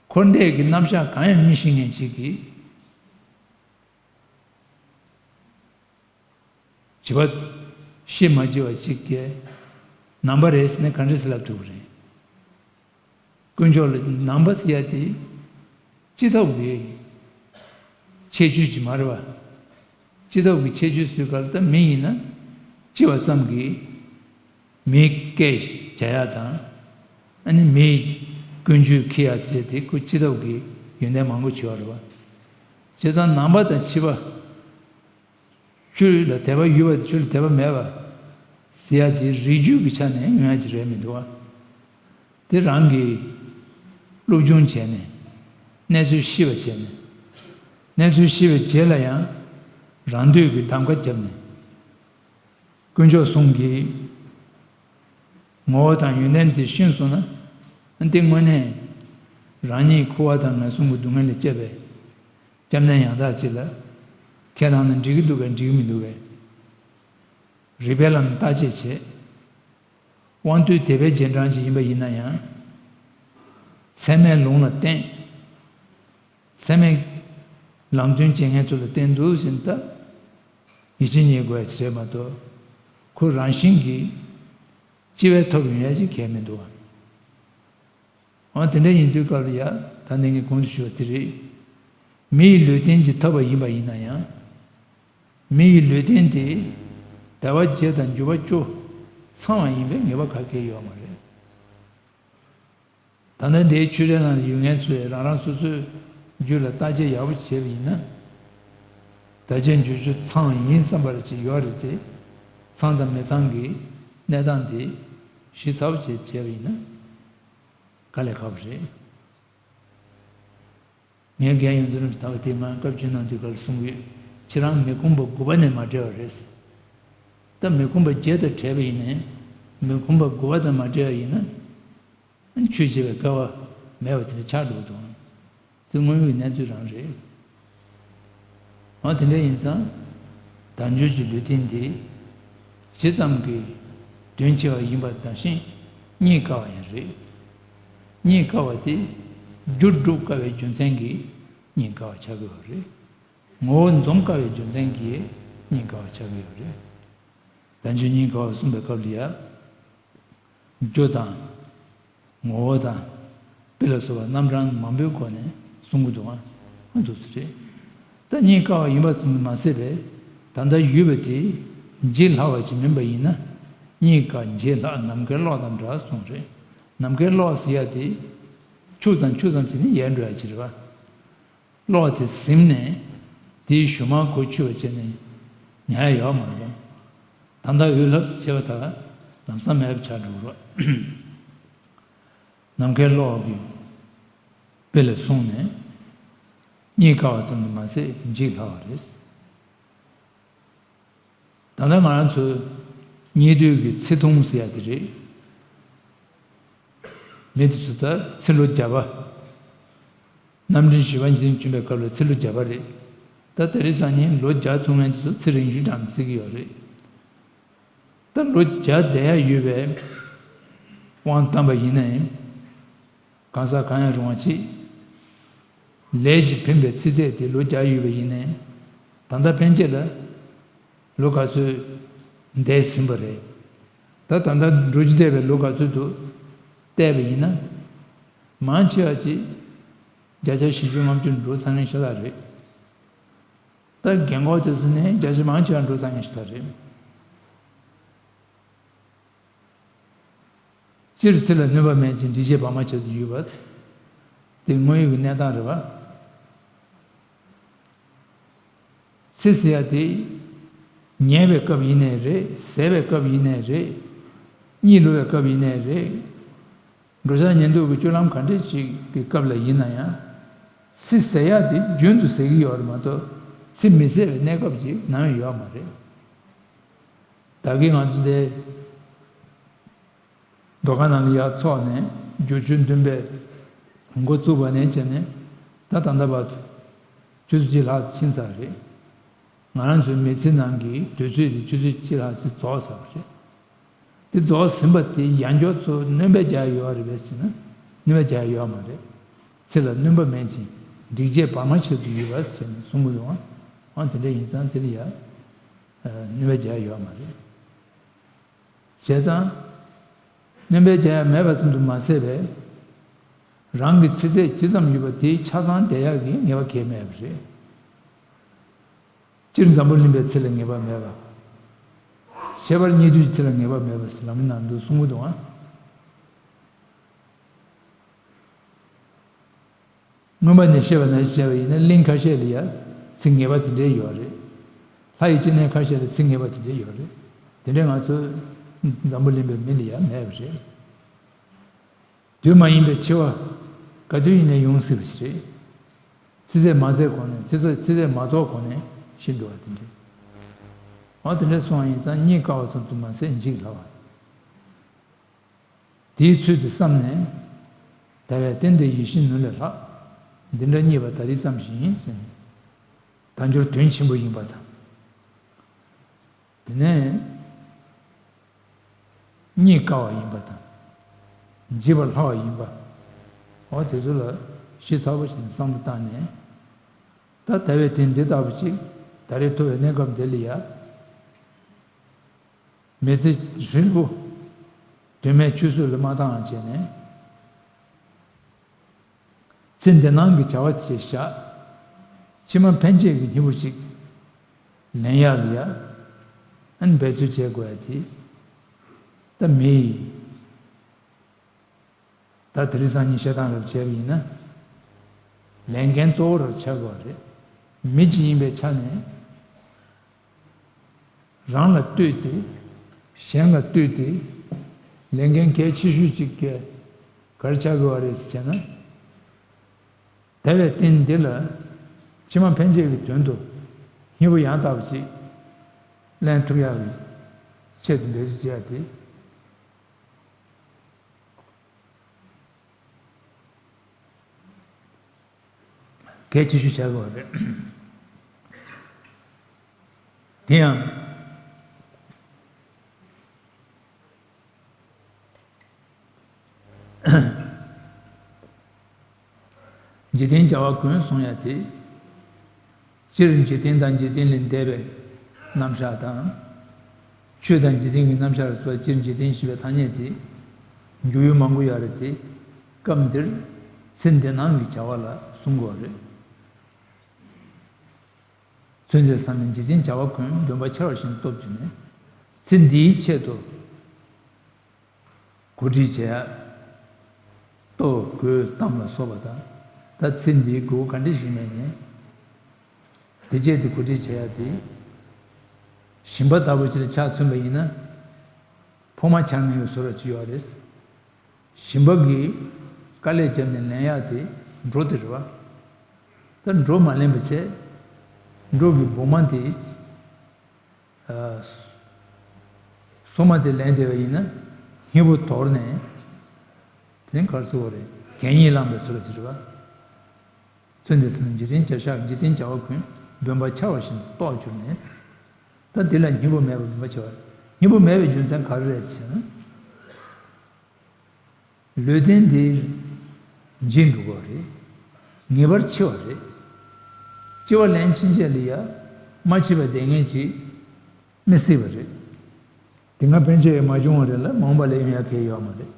འཁོར་འདས་ཀྱི་རྣམ་གཞག་གང་ཡང་མི་ཤེས་མཁན་ཅིག་གིས། བྱིས་པ་ཤེས་མ་བྱས་པ་གཅིག་གིས་ནང་པ་རེད་ཟེར་ན་ག་འདྲ་སེ་ལབ་ཐུབ་ཀྱི་རེད། དཀོན་མཆོག་ལ་ནང་པ་ཟེར་ཡ་དེ་སྤྱི་ཐབས་ཀྱི་ཁྱད་ཆོས་ཅིག་མ་རེད་པ། སྤྱི་ཐབས་ཀྱི་ཁྱད་ཆོས་ཟེར་ག་ལ། ད་མི་ཡིན་ན་སྐྱེ་བ་ཙམ་གྱིས་མིའི་སྐད་བྱ་ཡ་དང་། ཨ་ནི་མིའི་ཀུན་སྤྱོད་འཁྱེར་ཡ་བྱས་ཏེ་ཁོ་སྤྱི་ཐབས་ཀྱི་ཡོན་ཏན་མང་པོ་བྱེད་པ་རེད་པ། བྱས་ཙང་ནང་པ་དང་ཕྱི་པ། ཆོས་ལ་དད་པ་ཡོད་པ་དང་ཆོས་ལ་དད་པ་མེད་པ་ཟེར་ཡ་དེ་རིགས་རྒྱུད་ཀྱི་ཆ་ནས་ཡོང་ཡ་ཅིག་རེད་མི་འདུག་པ། དེ་རང་གིས་སློབ་སྦྱོང་བྱས་ནས། གནས་ཚུལ་ཤེས་པ་བྱས་ནས། གནས་ཚུལ་ཤེས་པའི་རྗེས་ལ་ཡང་རང་འདོད་ཀྱི་གདམ་ག་བརྒྱབ་ནས། དཀོན་མཆོག་གསུམ་གྱི་ངོ་བོ་དང་ཡོན་ཏན་དེ་ཤེས་སོང་ན། འདི་དངོས་གནས་རང་ཉིད་འཁོར་བ་དང་ངན་སོང་གི་སྡུག་བསྔལ་ལས་སྐྱོབ་པའི་སྐྱབས་གནས་ཡང་དག་ཅིག་ལ་ཁས་བླངས་ན་འགྲིག་གི་འདུག་གས་འགྲིག་གི་མི་འདུག་གས། རིགས་པའི་ལམ་ནས་བརྟག་དཔྱད་བྱེད། དབང་རྟུལ་དད་པའི་རྗེས་འབྲང་ཅིག་ཡིན་པ་ཡིན་ན་ཡང་། ཚད་མའི་ལུང་ལ་བརྟེན། ཚད་མའི་ལམ་སྟོན་བྱེད་མཁན་ཚོ་ལ་བརྟེན་འདུག་ཟེར་ན་ད། ཡིད་ཆེས་རྙེད་དགོས་ཡ་ཅིག་རེད་མ་གཏོགས། ཁོ་རང་བཞིན་གྱིས་སྐྱེ་བས་ཐོབ་ཡོང་ཡ་ཅིག་གལ་མི་འདུག་པ། འོ་དེ་འདྲ་ཡིན་དུས་སྐབས་ལ་ཡ། ད་ནི་ངས་གོང་དུ་ཞུས་པ་དེ་རེད། མི་ཡི་ལུས་རྟེན་གྱིས་ཐོབ་པ་ཡིན་པ་ཡིན་ན་ཡང་། མི་ཡི་ལུས་རྟེན་དེ་ཟླ་བ་བརྒྱད་དང་འགྱུར་བ་བཅུ་ཚང་བ་ཡིན་པའི་ངེས་པ་ག་གེ་ཡོད་མ་རེད། ད་ལྟ་འདིའི་ཆོས་རའི་ནང་ལ་ཡོད་མཁན་ཚོས་རང་རང་སོ་སོའི་རྒྱུད་ལ་བརྟག་དཔྱད་ཡག་པོ་བྱས་པ་ཡིན་ན། ཟླ་བརྒྱད་འགྱུར་བཅུ་ཚང་ཡིན་བསམ་པ་ཅིག་ཡོད་རེད་དེ། ཚང་དང་མི་ཚང་གི་གནས་སྟངས་དེ་ཞིབ་ཚགས་པོ་བྱས་བྱས་པ་ཡིན་ན་དཀའ་ལས་ཁག་པོ་རེད། ངས་རྒན་ཡོངས་འཛིན་རིན་པོ་ཆེ་ད་བར་དེ་མ་སྐབས་བཅོ་ལྔ་དུས་སྐབས་ལ་གསུང་གི་ཡོད། ཁྱེད་རང་མི་ཁོམ་པ་དགུ་པ་ནས་མ་བྲལ་བ་རེད། ད་མི་ཁོམ་པ་བརྒྱད་དང་བྲལ་བ་ཡིན་ནའི། མི་ཁོམ་པ་དགུ་པ་དང་མ་བྲལ་བ་ཡིན་ན། ཆོས་བྱེད་པའི་སྐལ་བ་མེད་པ་དེ་འདྲ་ཆགས་འགྲོ་གི་འདུག། དེ་དངོས་ཡོད་གནས་ཚུལ་རང་རེད། འོ་དེ་འདྲ་ཡིན་ཙང་། དལ་འབྱོར་གྱི་ལུས་རྟེན་འདི་ཇི་ཙམ་གྱིས་དོན་ཆེ་བ་ཡིན་པ་དང་ཤིང་རྙེད་དཀའ་བ་ཡང་རེད། རྙེད་དཀའ་བ་དེ་རྒྱུ་སྒྲུབ་དཀའ་བའི་རྒྱུ་མཚན་གྱིས་རྙེད་དཀའ་བ་ཆགས་ཀྱི་ཡོད་རེད། ངོ་བོ་འཛོམས་དཀའ་བའི་རྒྱུ་མཚན་གྱིས་རྙེད་དཀའ་བ་ཆགས་ཀྱི་ཡོད་རེད། དལ་འབྱོར་རྙེད་དཀའ་བ་གསུངས་པའི་སྐབས་ལ་ཡ། རྒྱུ་དང་། ངོ་བོ་དང་། དཔེ་ལ་སོགས་པ་རྣམ་གྲངས་མང་པོའི་སྒོ་ནས་གསུང་གི་འདུག་ཨ། འདུག་སེ་རེད། ད་རྙེད་དཀའ་བ་ཡིན་པ་ཙམ་དུ་མ་ཟད་པས། ད་ལྟ་ཡོད་པ་དེ་བརྗེད་ལྷག་པ་ཅིག་མིན་པ་ཡིན་ན། རྙེད་དཀའ་བརྗེད་ལྷག་ནམ་མཁའི་གློག་དང་འདྲ་གསུངས་རེད། ནམ་མཁའི་གློག་ཟེར་ཡ་དེ་ཆུག་ཙམ་ཆུག་ཙམ་བྱས་ནས་ཡལ་འགྲོ་ཡ་ཅིག་རེད་པ། གློག་དེ་ཟིན་ནས་དེའི་གཞུག་མ་གོ་ཆོད་པ་བྱས་ནས་ཉར་ཡ་ཡོད་མ་རེད། ད་ལྟ་འོད་ལྷབ་ཙམ་བྱས་པ་དག་ལམ་སང་མེད་པ་ཆགས་འགྲོ་གི་རེད། ནམ་མཁའི་གློག་གི་དཔེ་ལ་བཟུང་ནས་རྙེད་དཀའ་བ་ཙམ་དུ་མ་ཟད་བརྗེད་སླ་བ་རེད། ད་ལྟ་ང་རང་ཚོའི་རྙེད་འདོད་ཀྱི་ཚེ་ཐུང་ཟེར་ཡ་དེ་རེད། མི་དེ་ཚོ་ད་ཚེ་ལོ་བརྒྱ་པ། རྣམ་འདྲེན་བཞི་པ་འཛིན་བྱོན་པའི་སྐབས་ལ་ཚེ་ལོ་བརྒྱ་པ་རེད། ད་དེ་རིང་སང་ཉིན་ལོ་བརྒྱ་ཐུང་མཁན་དེ་ཚོ་ཚེ་རིང་ཤོས་འདྲ་བརྩི་གི་ཡོད་རེད། ད་ལོ་བརྒྱ་བསྡད་ཡ་ཡོད་པའི་དབང་བཏང་པ་ཡིན་ནའི། གང་ཟག་གང་ཡང་རུང་བ་ཅིག་ལས་ཀྱིས་འཕེན་པའི་ཚེ་ཚད་དེ་ལོ་བརྒྱ་ཡོད་པ་ཡིན་ནའི། ད་ལྟ་ཕན་ཆད་ལ་ལོ་ག་ཚོད་འདས་ཟིན་པ་རེད། ད་ད་ལྟ་འགྲོ་རྒྱུ་བསྡད་པའི་ལོ་ག་ཚོད་འདུག་བལྟས་པ་ཡིན་ན། མང་ཆེ་བ་ཅིག་བརྒྱ་ཆ་བཞི་བཅུ་ལྔ་བཅུ་འགྲོ་ཚར་མཁན་ཤ་སྟག་རེད། ད་རྒན་གོག་དེ་ཚོ་ནི་བརྒྱ་ཆ་མང་ཆེ་བ་འགྲོ་ཚར་མཁན་ཤ་སྟག་རེད། སྤྱིར་ཚེ་ལ་གནོད་པ་མེད་ཅིང་འབྲས་ཀྱི་བག་མ་ཆགས་སུ་འགྱུར་བ། དེ་དངོས་ཡོད་ཀྱི་གནས་སྟངས་རེད་པ། ཚེ་ཟེར་ཡ་དེ། ཉལ་བའི་སྐབས་ཡིན་ནའི་རེད། ཟས་པའི་སྐབས་ཡིན་ནའི་རེད། གཉིད་ལོག་པའི་སྐབས་ཡིན་ནའི་རེད། འགྲོ་འཆག་ཉལ་འདུག་གི་སྤྱོད་ལམ་ག་འདྲ་ཞིག་གི་སྐབས་ལ་ཡིན་ན་ཡང་། ཚེ་ཟད་ཡག་དེ་རྒྱུན་དུ་ཟད་ཀྱི་ཡོད་རེད་མ་གཏོགས། ཚེ་མི་ཟད་པའི་གནས་སྐབས་ཅིག་ནམ་ཡང་ཡོད་མ་རེད། ད་གིན་ང་ཚོ་འདི་མདོ་ཁང་ནང་ལ་ཡར་ཚོགས་ནས་སྒྱུར་བཅོས་འདོན་པའི་འགོ་བཙུགས་པ་ནས་བྱས་ནས། ད་ད་ལྟ་བར་དུ་ཆུ་ཚོད་གཅིག་ལྷག་ཕྱིན་ཚར་རེད། ང་རང་ཚོའི་མི་ཚེ་ནང་གི་དུས་ཚོད་དེ་ཆུ་ཚོད་གཅིག་ལྷག་ཙམ་རྫོགས་ཚར་བ་རེད། དེ་རྫོགས་ཟིན་པ་དེ་ཡང་བསྐྱར་ཚུར་སྣོན་པ་རྒྱག་ཡོད་རེད་པས་ཟེར་ན། སྣོན་པ་རྒྱག་ཡོད་མ་རེད། ཚེ་ལ་སྣོན་པ་མེད་ཅིང་སྒྲིབ་བྱེད་བར་མ་ཆད་དུ་ཡོད་པ་ཟེར་ནས་གསུང་གི་འདུག་ཨང་། ཨང་དེ་འདྲ་ཡིན་ཙང་དེ་ལ་ཡང་སྣོན་པ་རྒྱག་ཡོད་མ་རེད། བྱས་ཙང་། སྣོན་པ་རྒྱག་ཡ་མེད་པ་ཙམ་དུ་མ་ཟད་པས། རང་གི་ཚེ་ཚད་ཇི་ཙམ་ཡོད་པ་དེའི་ཆ་ཚང་བསྡད་ཡག་གི་ངེས་པ་གང་ཡང་མེད་པ་རེད། སྤྱིར་འཛམ་བུ་གླིང་པའི་ཚེ་ལ་ངེས་པ་མེད་པ། ཁྱད་པར་སྙིགས་དུས་ཚེ་ལ་ངེས་པ་མེད་པ་ཟེར་ལམ་རིམ་ནང་དུ་གསུང་གི་འདུག་ཨང་། སྔོན་མ་ནས་བཤད་པ་ནང་བཞིན་བྱས་པ་ཡིན་ན། གླིང་ཁ་ཤས་ལ་ཡང་ཚེ་ངེས་པ་དེ་འདྲའི་ཡོད་རེད། ལྷ་ཡི་སྐྱེ་གནས་ཁ་ཤས་ལ་ཚེ་ངེས་པ་དེ་འདྲའི་ཡོད་རེད། དེ་འདྲའི་ང་ཚོ་འཛམ་བུ་གླིང་པའི་མི་ལ་ཡང་མེད་པ་རེད། དུས་མ་ཡིན་པའི་འཆི་བ་ག་དུས་ཡིན་ནའི་ཡོང་སྲིད་པ་ཞིག་རེད། ཚེ་ཚད་མ་ཚད་གོང་ནས། ཚེ་ཚད་ཚེ་ཚད་མ་རྫོགས་གོང་ནས་ཤི་འགྲོ་བ་དེ་འདྲ། འོ་དེ་འདྲ་སོང་བ་ཡིན་ཙང་རྙེད་དཀའ་བ་ཙམ་དུ་མ་ཟད་འཇིག་སླ་བ། དེའི་ཚུལ་དེ་བསམ་ནས། ད་བས་བརྟེན་ཏེ་ཡིད་བཞིན་ནོར་ལས་ལྷག་འདི་འདྲ་རྙེད་པ་ད་རེས་ཙམ་ཞིག་ཡིན་ཟེར་ནས། དལ་འབྱོར་དོན་ཆེན་པོ་ཡིན་པ་དང་། དེ་ནས་རྙེད་དཀའ་བ་ཡིན་པ་དང་། བརྗེད་པར་སླ་བ་ཡིན་པ། འོ་དེ་ཚོ་ལ་ཞིབ་ཚགས་པོ་ཞིག་བསམ་བློ་བཏང་ནས། ད་ད་བས་དེ་འདི་ལྟ་བུ་ཅིག་ད་རེས་ཐུབ་པའི་གནས་སྐབས་འདི་ལ་ཡ། མི་ཚེ་ཧྲིལ་པོ་དོན་མེད་ཆུད་ཟོས་ལ་མ་བཏང་བ་བྱས་ནས། ཚེ་འདི་སྣང་གི་བྱ་བ་ཅིག་བཞག་ཕྱི་མ་ཕན་ཆད་ཀྱི་སྙིང་པོ་ཅིག་ལེན་ཡག་ལ་ཡ། ཨན་འབད་རྩོལ་བྱེད་དགོས་ཡ་དེ་ད་མི་ཡི། ད་དེ་རིང་སང་ཉིན་བཤད་སྟངས་ལ་བྱས་པ་ཡིན་ན། ལས་འགན་གཙོ་བོ་རུ་ཆགས་དགོས་པ་རེད། མི་གཅིག་ཡིན་པའི་ཆ་ནས། རང་ལ་ལྟོས་ཏེ། གཞན་ལ་ལྟོས་ཏེ། ལས་འགན་གལ་ཆེ་ཤོས་ཅིག་ག་རེ་ཆགས་དགོས་པ་རེད་ཟེར་བྱས་ན། དེ་བས་བརྟེན་འདི་ལ་ཕྱི་མ་ཕན་ཆད་ཀྱི་དོན་དུ་སྙིང་པོ་ཡང་དག་པ་ཅིག་ལེན་ཐུབ་ཡག་གི་ཆེད་དུ་འབད་རྩོལ་བྱེད་ཡག་དེ། གལ་ཆེ་ཤོས་ཆགས་ཀྱི་ཡོད་རེད། དེ་ཡང་། འཇིག་རྟེན་བྱ་བ་ཀུན་གསུང་ཡ་དེ། སྤྱིར་འཇིག་རྟེན་དང་འཇིག་རྟེན་ལས་འདས་པའི་རྣམ་གཞག་དང་། ཆོས་དང་འཇིག་རྟེན་གྱི་རྣམ་གཞག་ལ་སོགས་སྤྱིར་འཇིག་རྟེན་ཞེས་པའི་ཐ་སྙད་དེ་འཇུག་ཡུལ་མང་པོ་ཡོད་རེད་དེ། སྐབས་འདིར་ཚེ་འདི་སྣང་གི་བྱ་བ་ལ་གསུང་དགོས་རེད། ཚུལ་འདི་བསམ་ནས་འཇིག་རྟེན་བྱ་བ་ཀུན་བདེན་པ་འཆར་བ་བཞིན་སྟོབས་བྱུང་ནས། ཚེ་འདིའི་ཆེད་དུ་གོ་སྒྲིག་བྱེད་ཡ། ལྟོ་གོས་གཏམ་ལ་སོགས་པ་དང་། ད་ཚེ་འདིའི་དགོས་མཁོ་ག་འདྲ་ཞིག་མེད་ནས། དེ་བྱས་ཏེ་གོ་སྒྲིག་བྱེད་ཡ་དེ། ཞིང་པ་ལྟ་བུ་ཅིག་ལ་ཆ་མཚོན་པ་ཡིན་ན། ཕོ་མ་ཆགས་མེད་པའི་བཟོ་འདྲ་ཅིག་ཡོད་རེད། ཞིང་པ་གིས་དཀའ་ལས་བརྒྱབ་ནས་ལེན་ཡག་དེ་འབྲོ་དེ་རེད་བ། ད་འབྲོ་མ་ལེན་པ་བྱས། འབྲོ་གི་སྦུག་མ་དེ། ཨ། སོ་མ་དེ་ལེན་བསྡད་པ་ཡིན་ན། སྙིང་པོ་དོར་ནས། དེ་གར་སོ་བ་རེད། གད་སྙིགས་བླངས་པའི་བཟོ་འདྲ་ཅིག་རེད་བ། ཚུལ་འདི་ཚོ་ནི་འཇིག་རྟེན་བྱ་བཞག་འཇིག་རྟེན་བྱ་བ་ཀུན་བདེན་པ་འཆར་བ་བཞིན་རྟོགས་གྱུར་ནས། ད་འདི་ལ་སྙིང་པོ་མེད་པ་བདེན་པ་འཆར་བ། སྙིང་པོ་མེད་པའི་རྒྱུ་མཚན་ག་རེ་རེད་ཟེར་ན། ལུས་རྟེན་འདི་འཇིག་འགྲོ་གི་རེད། ངེས་པར་འཆི་བ་རེད། འཆི་བ་ལན་ཕྱིན་ཆད་ལ་ཡ་མ་འཆི་བའི་བདེ་མངོན་ཅིག་མི་སྲིད་པ་རེད། དེ་སྔ་ཕན་ཆད་མ་བྱུང་བ་རེད་ལ། མ་འོངས་པ་ལ་ཡོང་ཡ་གང་ཡང་ཡོད་མ་རེད།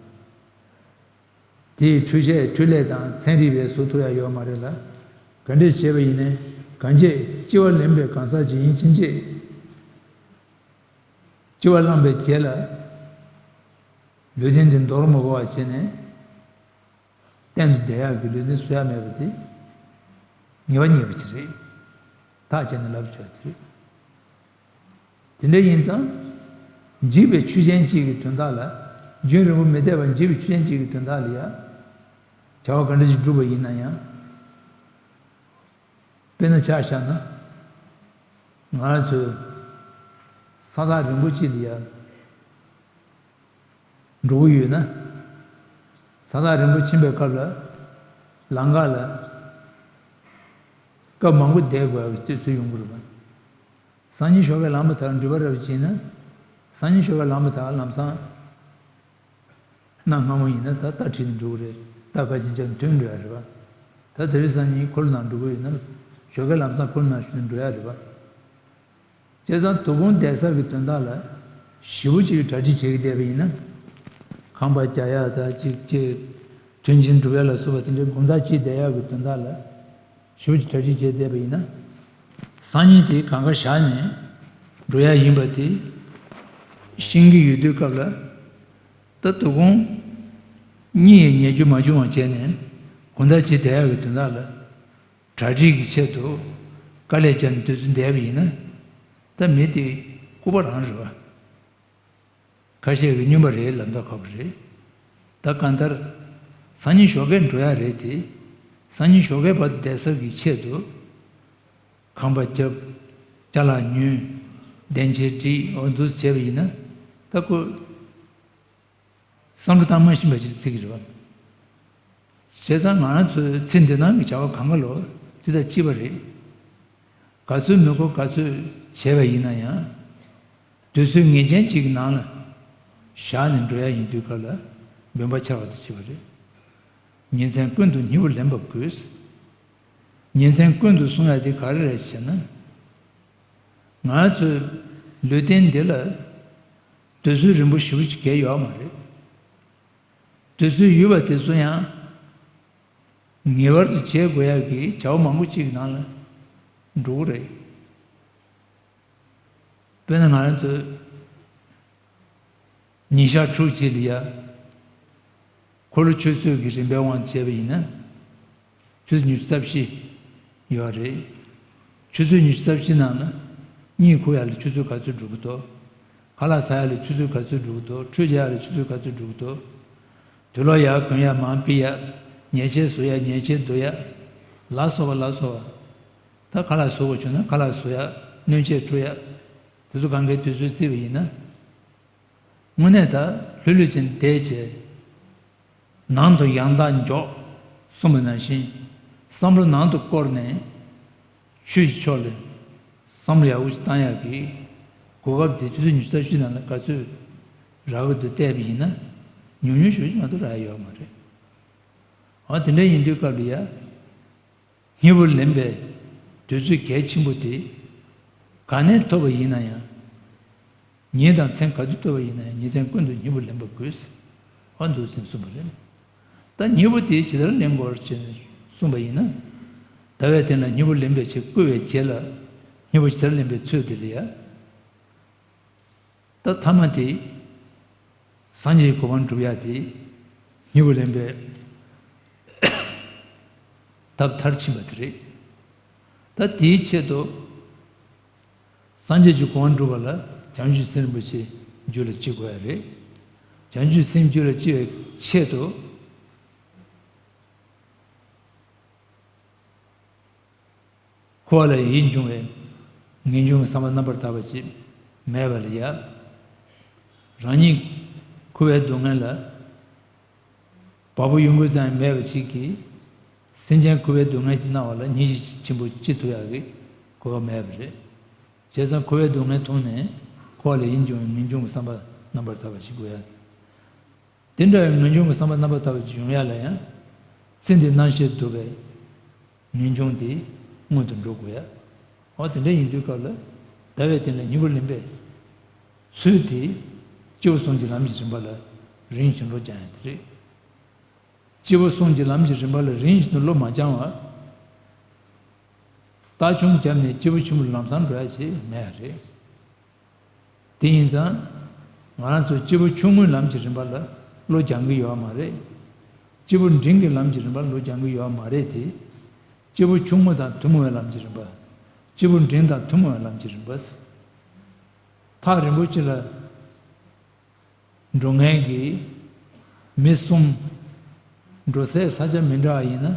དེའི་འཕྲུལ་ཆས་འཕྲུལ་ལས་དང་ཚན་རིག་པས་བཟོ་ཐུབ་ཡ་ཡོད་མ་རེད་ལ། ག་འདྲས་བྱས་པ་ཡིན་ནའི་གང་བྱས་འཆི་བ་ལེན་པའི་གང་ཟག་ཅིག་ཡིན་ཕྱིན་ཆད། འཆི་བ་བླངས་པའི་རྗེས་ལ་ལུས་རྟེན་དེ་འདོར་མི་དགོས་པ་བྱས་ནས། གཏན་དུ་བསྡད་ཡག་གི་ལུས་རྟེན་བཟོ་ཡ་མེད་པ་དེ་ངེས་པ་རྙེད་པ་ཅིག་རེད། ཐག་བཅད་ནས་ལབ་ཆོག་དེ་རེད། དེ་འདྲ་ཡིན་ཙང་། འཇིག་པའི་ཆོས་ཅན་གཅིག་གི་དོན་དག་ལ། རྒྱུན་རིང་པོ་མི་བསྡད་པར་འཇིག་པའི་ཆོས་ཅན་གཅིག་གི་དོན་དག་ལ་ཡ། བྱ་བ་ག་འདྲ་ཞིག་བསྒྲུབས་པ་ཡིན་ན་ཡང་། དཔེར་ན་ཆ་བཞག་ན། ང་རང་ཚོས་ས་ཐག་རིང་པོ་གཅིག་ལ་ཡ་འགྲོ་གི་ཡོད་ན། ས་ཐག་རིང་པོ་ཕྱིན་པའི་སྐབས་ལ། ལམ་ཁ་ལ་ སྐབས་མང་པོ་བསྡད་དགོས་པའི་དུས་ཚོད་ཡོང་གི་རེད་པ། སང་ཉིན་ཞོགས་ཀས་ལངས་པ་དང་འགྲུལ་པ་རབ་བྱས་ན། སང་ཉིན་ཞོགས་ཀས་ལངས་པ་དང་ལམ་སང་། གནའ་སྔ་མོ་ཡིན་ན་ད་རྟ་ཁྲིད་ནས་འགྲོ་གི་རེད། རྟ་ཁ་ཆེ་ཆེ་ཐོན་འགྲོ་ཡ་རེད་པ། ད་དེ་རིང་སང་ཉིན་འཁོར་ལོ་ནང་འགྲོ་གི་ཡོད་ན། ཞོགས་ཀས་ལམ་སང་འཁོར་ལོ་ནང་ཞུགས་ནས་འགྲོ་ཡ་རེད་པ། བྱས་ཙང་དོ་དགོང་བསྡད་ས་གི་དོན་དག་ལ་ཞེ་པོ་ཅིག་གྲ་སྒྲིག་བྱེད་ཀྱི་བསྡད་པ་ཡིན་ན། ཁང་པ་རྒྱག་ཡ་དང་ཅིག་ཅིག་མཐུན་རྐྱེན་སྒྲུབ་ཡ་ལ་སོགས་པ་དེ་འདྲའི་དགོང་དག་ཅིག་བསྡད་ཡ་གི་དོན་དག་ལ་ཞེ་པོ་ཅིག་གྲ་སྒྲིག་བྱས་བསྡད་པ་ཡིན་ན། སང་ཉིན་དེ་གང་ག་བཞག་ནས་འགྲོ་ཡ་ཡིན་པ་དེ་ཤེས་ཀྱི་ཡོད་དུས་སྐབས་ལ། ད་དོ་དགོང་གཉིད་ཉལ་རྒྱུ་མ་བྱུང་བ་བྱས་ནས་དགོང་དག་ཅིག་བསྡད་ཡ་གི་དོན་དག་ལ། གྲ་སྒྲིག་གི་ཆེད་དུ་དཀའ་ལས་བརྒྱབ་ནས་དུས་ཚོད་འདས་པ་ཡིན་ན། ད་མི་དེ་ལྐུགས་པ་རང་རེད་པ། ཁ་ཤས་ཀྱིས་སྨྱོན་པ་རེད་ལབ་མདོག་ཁ་པོ་རེད། ད་གང་ལྟར། སང་ཉིན་ཞོགས་ཀས་འགྲོ་ཡ་རེད་དེ། སང་ཉིན་ཞོགས་ཀས་བར་དུ་བསྡད་ས་གི་ཆེད་དུ། ཁང་པ་རྒྱབ། ཅ་ལག་ཉོས། གདན་ཆས་སྒྲིག་འོ་འདུག་བྱས་པ་ཡིན་ན། ད་ཁོ། བསམ་བློ་བཏང་མ་ཤེས་པ་ཅིག་བརྩི་གི་རེད་པ། བྱས་ཙང་ང་རང་ཚོའི་ཚེ་འདི་སྣང་གི་བྱ་བ་གང་ག་ལོ་དེ་དང་གཅིག་པ་རེད། ག་ཚོད་མི་དགོས་ག་ཚོད་བྱས་པ་ཡིན་ན་ཡང་། དུས་ཚོད་ངེས་ཅན་ཅིག་གི་ནང་ལ་བཞག་ནས་འགྲོ་ཡ་ཡིན་དུས་སྐབས་ལ་འབུན་པ་འཆར་བ་དང་བྱེད་པ་རེད། ཉིན་མཚན་ཀུན་ཏུ་སྙིང་པོ་ལེན་པ་དགོས། ཉིན་མཚན་ཀུན་ཏུ་བསྲུང་ཡ་དེ་ག་རེ་རེད་ཟེར་ན། ང་ཚོའི་ལུས་རྟེན་འདི་ལ་དུས་ཚོད་རིང་པོ་ཞེ་པོ་ཅིག་གལ་ཡོད་མ་རེད། དུས་ཚོད་ཡོད་པ་དེ་ཚོ་ཡང་ངེས་པར་དུ་བྱེད་དགོས་ཡག་གི་བྱ་བ་མང་པོ་ཅིག་ནང་ལ་འགྲོ་གི་རེད། དཔེར་ན་ང་རང་ཚོ་ཉིན་ཞག་དྲུག་ཅིག་ལ་ཡ། འཁོར་ལོ་ཆུ་ཚོད་ཀྱི་རིམ་པའི་དབང་བྱས་པ་ཡིན་ན། ཆུ་ཚོད་ཉི་ཤུ་རྩ་བཞི་ཡོད་རེད། ཆུ་ཚོད་ཉི་ཤུ་རྩ་བཞི་ནང་ལ་གཉིད་ཁུག་ཡག་ལ་ཆུ་ཚོད་ག་ཚོད་འགྲོ་གི་འདུག་ཁ་ལག་ཟ་ཡག་ལ་ཆུ་ཚོད་ག་ཚོད་འགྲོ་གི་འདུག་ཁྲུས་རྒྱག་ཡག་ལ་ཆུ་ཚོད་ག་ཚོད་འགྲོ་གི་འདུག་དུག་ལོག་ཡར་གོན་ཡག་མར་ཕུད་ཡག་ཉལ་ཆས་བཟོ་ཡག་ཉལ་ཆས་འདོར་ཡག་ལ་སོགས་པ་ལ་སོགས་པ། ད་ཁ་ལག་བཟོ་དགོས་བྱུང་ན་ཁ་ལག་བཟོ་ཡག་སྣོན་ཆས་འཁྲུ་ཡག་དེ་ཚོ་གང་གའི་དུས་ཚོད་བརྩིས་པ་ཡིན་ན། དངོས་གནས་ད་ལྷོད་ལྷོད་ཅིག་བསྡད་བྱས། ནང་དུ་ཡང་དག་འཇོག་གསུངས་པ་ནང་བཞིན། བསམ་བློ་ནང་དུ་བསྐོར་ནས་ཆོས་ཀྱི་ཕྱོགས་ལ་བསམ་བློ་ཡག་པོ་ཞིག་བཏང་ཡག་གི་གོ་སྐབས་དེ་ཆུ་ཚོད་ཉི་ཤུ་རྩ་བཞི་ནང་ལ་ག་ཚོད་རག་གི་འདུག་བལྟས་པ་ཡིན་ན། ཉུང་ཉུང་ཞེ་པོ་ཅིག་མ་གཏོགས་རག་ཡ་ཡོད་མ་རེད། འོ་དེ་འདྲ་ཡིན་དུས་སྐབས་ལ་ཡ། སྙིང་པོ་ལེན་པའི་དུས་ཚོད་གལ་ཆེན་པོ་དེ་ག་ནས་ཐོབ་པ་ཡིན་ན་ཡང་། ཉིན་དང་མཚན་ག་དུས་ཐོབ་པ་ཡིན་ན་ཡང་ཉིན་མཚན་ཀུན་ཏུ་སྙིང་པོ་ལེན་པ་དགོས། འོ་འདུག་སེ་གསུངས་པ་རེད། ད་སྙིང་པོ་དེ་ཇི་ལྟར་ལེན་དགོས་ཞེས་གསུངས་པ་ཡིན་ན། ཟླ་བའི་སྟེང་ལ་སྙིང་པོ་ལེན་པའི་ཆེད་བསྐུལ་བའི་རྗེས་ལ་སྙིང་པོ་ཇི་ལྟར་ལེན་པའི་ཚུལ་དེ་ལ་ཡ། ད་ཐ་མ་དེ། སངས་རྒྱས་ཀྱི་གོ་འཕང་སྒྲུབ་ཡ་དེ། སྙིང་པོ་ལེན་པའི་ཐབས་མཐར་ཕྱིན་པ་དེ་རེད། ད་དེའི་ཆེད་དུ། སངས་རྒྱས་ཀྱི་གོ་འཕང་སྒྲུབ་པ་ལ་བྱང་ཆུབ་སེམས་རིན་པོ་ཆེ་རྒྱུད་ལ་སྐྱེ་དགོས་ཡ་རེད། བྱང་ཆུབ་སེམས་རྒྱུད་ལ་སྐྱེ་བའི་ཆེད་དུ། འཁོར་བ་ལ་ཡིད་འབྱུང་བའི་ངེས་འབྱུང་གི་བསམ་པ་རྣམ་པར་དག་པ་ཞིག་མེད་པ་ལ་ཡ། རང་ཉིད་འཁོར་བའི་སྡུག་བསྔལ་ལ་བ་སྤུ་གཡོ་འགུལ་ཙམ་ཡང་མེད་པ་ཞིག་གིས། སེམས་ཅན་འཁོར་བའི་སྡུག་བསྔལ་གྱིས་མནར་བ་ལ་ཉིན་ཞིག་ཆེན་པོ་སྐྱེ་ཐུབ་ཡག་གི་གོ་སྐབས་མེད་པ་རེད། བྱས་ཙང་འཁོར་བའི་སྡུག་བསྔལ་མཐོང་ནས་འཁོར་བ་ལ་ཡིད་འབྱུང་བའི་ངེས་འབྱུང་གི་བསམ་པ་རྣམ་པར་དག་པ་ཞིག་དགོས་ཡ། དེ་འདྲ་བའི་ངེས་འབྱུང་གི་བསམ་པ་རྣམ་པར་དག་པ་ཅིག་ཡོང་ཡ་ལ་ཡང་། ཚེ་འདི་སྣང་ཤས་འདུ་བའི་ངེས་འབྱུང་དེ་སྔོན་དུ་འགྲོ་དགོས་ཡ། འོ་དེ་འདྲ་ཡིན་དུས་སྐབས་ལ་ཟླ་བའི་སྟེང་ལ་སྙིང་པོ་ལེན་པའི་ཚུལ་དེ་སྤྱི་བོ་གསུམ་གྱི་ལམ་གྱི་རིམ་པ་ལ་རིམ་བཞིན་བློ་སྦྱང་ཡ་དེ་རེད། སྤྱི་བོ་གསུམ་གྱི་ལམ་གྱི་རིམ་པ་ལ་རིམ་བཞིན་དུ་བློ་མ་སྦྱང་བར། རྟགས་ཆུང་བརྒྱབ་ནས་སྐྱེས་བུ་ཆུང་ངུར་ལམ་སང་འགྲོ་ཡ་ཞིག་མེད་རེད། དེ་ཡིན་ཙང་། ང་རང་ཚོ་སྐྱེས་བུ་ཆུང་ངུའི་ལམ་གྱི་རིམ་པ་ལ་བློ་སྦྱང་གི་ཡོད་མ་རེད། སྐྱེས་བུ་འབྲིང་གི་ལམ་གྱི་རིམ་པ་ལ་བློ་སྦྱང་གི་ཡོད་མ་རེད་དེ། སྐྱེས་བུ་ཆུང་ངུ་དང་ཐུན་མོང་བའི་ལམ་གྱི་རིམ་པ། སྐྱེས་བུ་འབྲིང་དང་ཐུན་མོང་བའི་ལམ་གྱི་རིམ་པ། ཐག་རིང་པོ་ཅིག་ལ་འགྲོ་མཁན་གྱི་མི་གསུམ་འགྲོ་སའི་ས་ཆ་མི་འདྲ་བ་ཡིན་ན།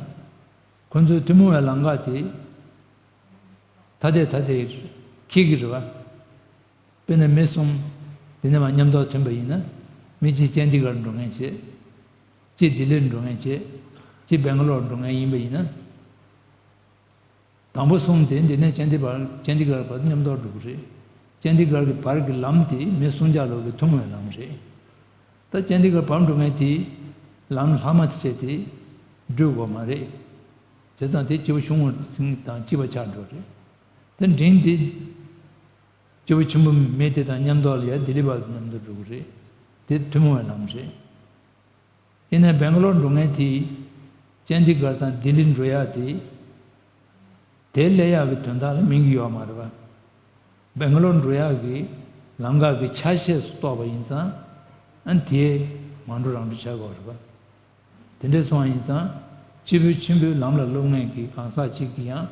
ཁོ་ཚོའི་ཐུན་མོང་བའི་ལམ་ཁ་དེ་ཐ་དད་ཐ་དད་འཁེལ་གྱི་རེད་བ། དཔེར་ན་མི་གསུམ་འདི་ནས་མར་མཉམ་ཐོག་ཐོན་པ་ཡིན་ན། མི་གཅིག་ཅན་ཌི་གར་འགྲོ་མཁན་བྱས། གཅིག་ལྡི་ལིར་འགྲོ་མཁན་བྱས། གཅིག་སྦེང་ག་ལོར་འགྲོ་མཁན་ཡིན་པ་ཡིན་ན། དང་པོ་གསུམ་དེ་འདི་ནས་ཅན་དི་བར་ཅན་དི་གར་བར་མཉམ་དུ་འགྲོ་གི་རེད། ཅན་དི་གར་གྱི་བར་གྱི་ལམ་དེ་མི་སུམ་བརྒྱ་ལོ་གི་ཐུན་མོང་བའི་ལམ་རེད། ད་ཅན་དི་གར་བར་འགྲོ་མཁན་དེ་ལམ་ལྷག་མ་དེ་བྱས་ཏེ་འགྲོ་དགོས་མ་རེད། བྱས་ཙང་དེ་སྐྱེས་བུ་ཆུང་ངུ་ཚིག་དང་སྐྱིད་པ་ཆགས་འགྲོ་རེད། དེ་འབྲིང་དེ་སྐྱེས་བུ་ཆེན་པོ་མི་དེ་དང་མཉམ་དུ་ལ་ཡ་ལྡི་ལི་བར་དུ་མཉམ་དུ་འགྲོ་གི་རེད། དེ་ཐུན་མོང་བའི་ལམ་རེད། ཡིན་ནའི་སྦེང་ག་ལོར་འགྲོ་མཁན་དེས་ཅན་དི་གར་དང་ལྡི་ལི་འགྲོ་ཡག་དེ་དེ་སླེབས་ཡག་གི་དོན་དག་ལ་སྨིན་གྱི་ཡོད་མ་རེད་པ། སྦེང་ག་ལོར་འགྲོ་ཡག་གི་ལམ་ཁ་གི་ཆ་ཤས་སུ་གཏོགས་པ་ཡིན་ཙང་ཨ་ནི་དེ་མ་འགྲོ་རང་འགྲོ་བྱ་དགོས་རེད་པ། དེ་འདྲ་སོང་བ་ཡིན་ཙང་སྐྱེས་བུ་ཆེན་པོའི་ལམ་ལ་སློབ་མཁན་གྱི་གང་ཟག་ཅིག་གིས་ཡང་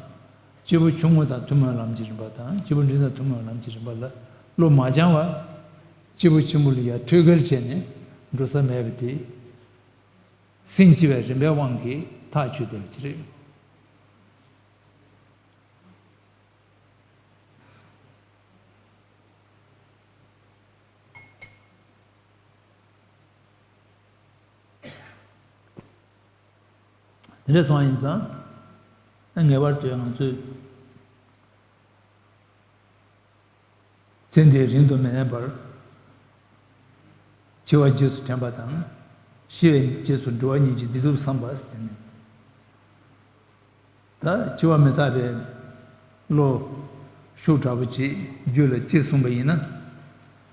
སྐྱེས་བུ་ཆུང་ངུ་དང་ཐུན་མོང་ལམ་གྱི་རིམ་པ་དང་སྐྱེས་བུ་འབྲིང་དང་ཐུན་མོང་ལམ་གྱི་རིམ་པ་ལ་བློ་མ་སྦྱང་བར། སྐྱེས་བུ་ཆེན་པོ་ལ་ཡང་ཐོད་རྒལ་བྱས་ནས་འགྲོ་ས་མེད་པ་དེ། སེམས་སྐྱེ་བའི་རིམ་པའི་དབང་གིས་ཐག་ཆོད་བསྡད་པ་ཅིག་རེད། དེ་འདྲ་སོང་བ་ཡིན་ཙང་། ངེས་པར་དུ་ང་ཚོས་ཚེ་འདིའི་རིང་དུ་མི་གནས་པར། འཆི་བ་རྗེས་སུ་དྲན་པ་དང་། ཤི་བའི་རྗེས་སུ་འགྲོ་བ་ཉིད་ཀྱི་བདེ་སྡུག་བསམ་པ་ཟེར་ནས། ད་འཆི་བ་མི་རྟག་པའི་བློ་ཤུགས་དྲག་པོ་ཅིག་རྒྱུད་ལ་སྐྱེས་སོང་བ་ཡིན་ན།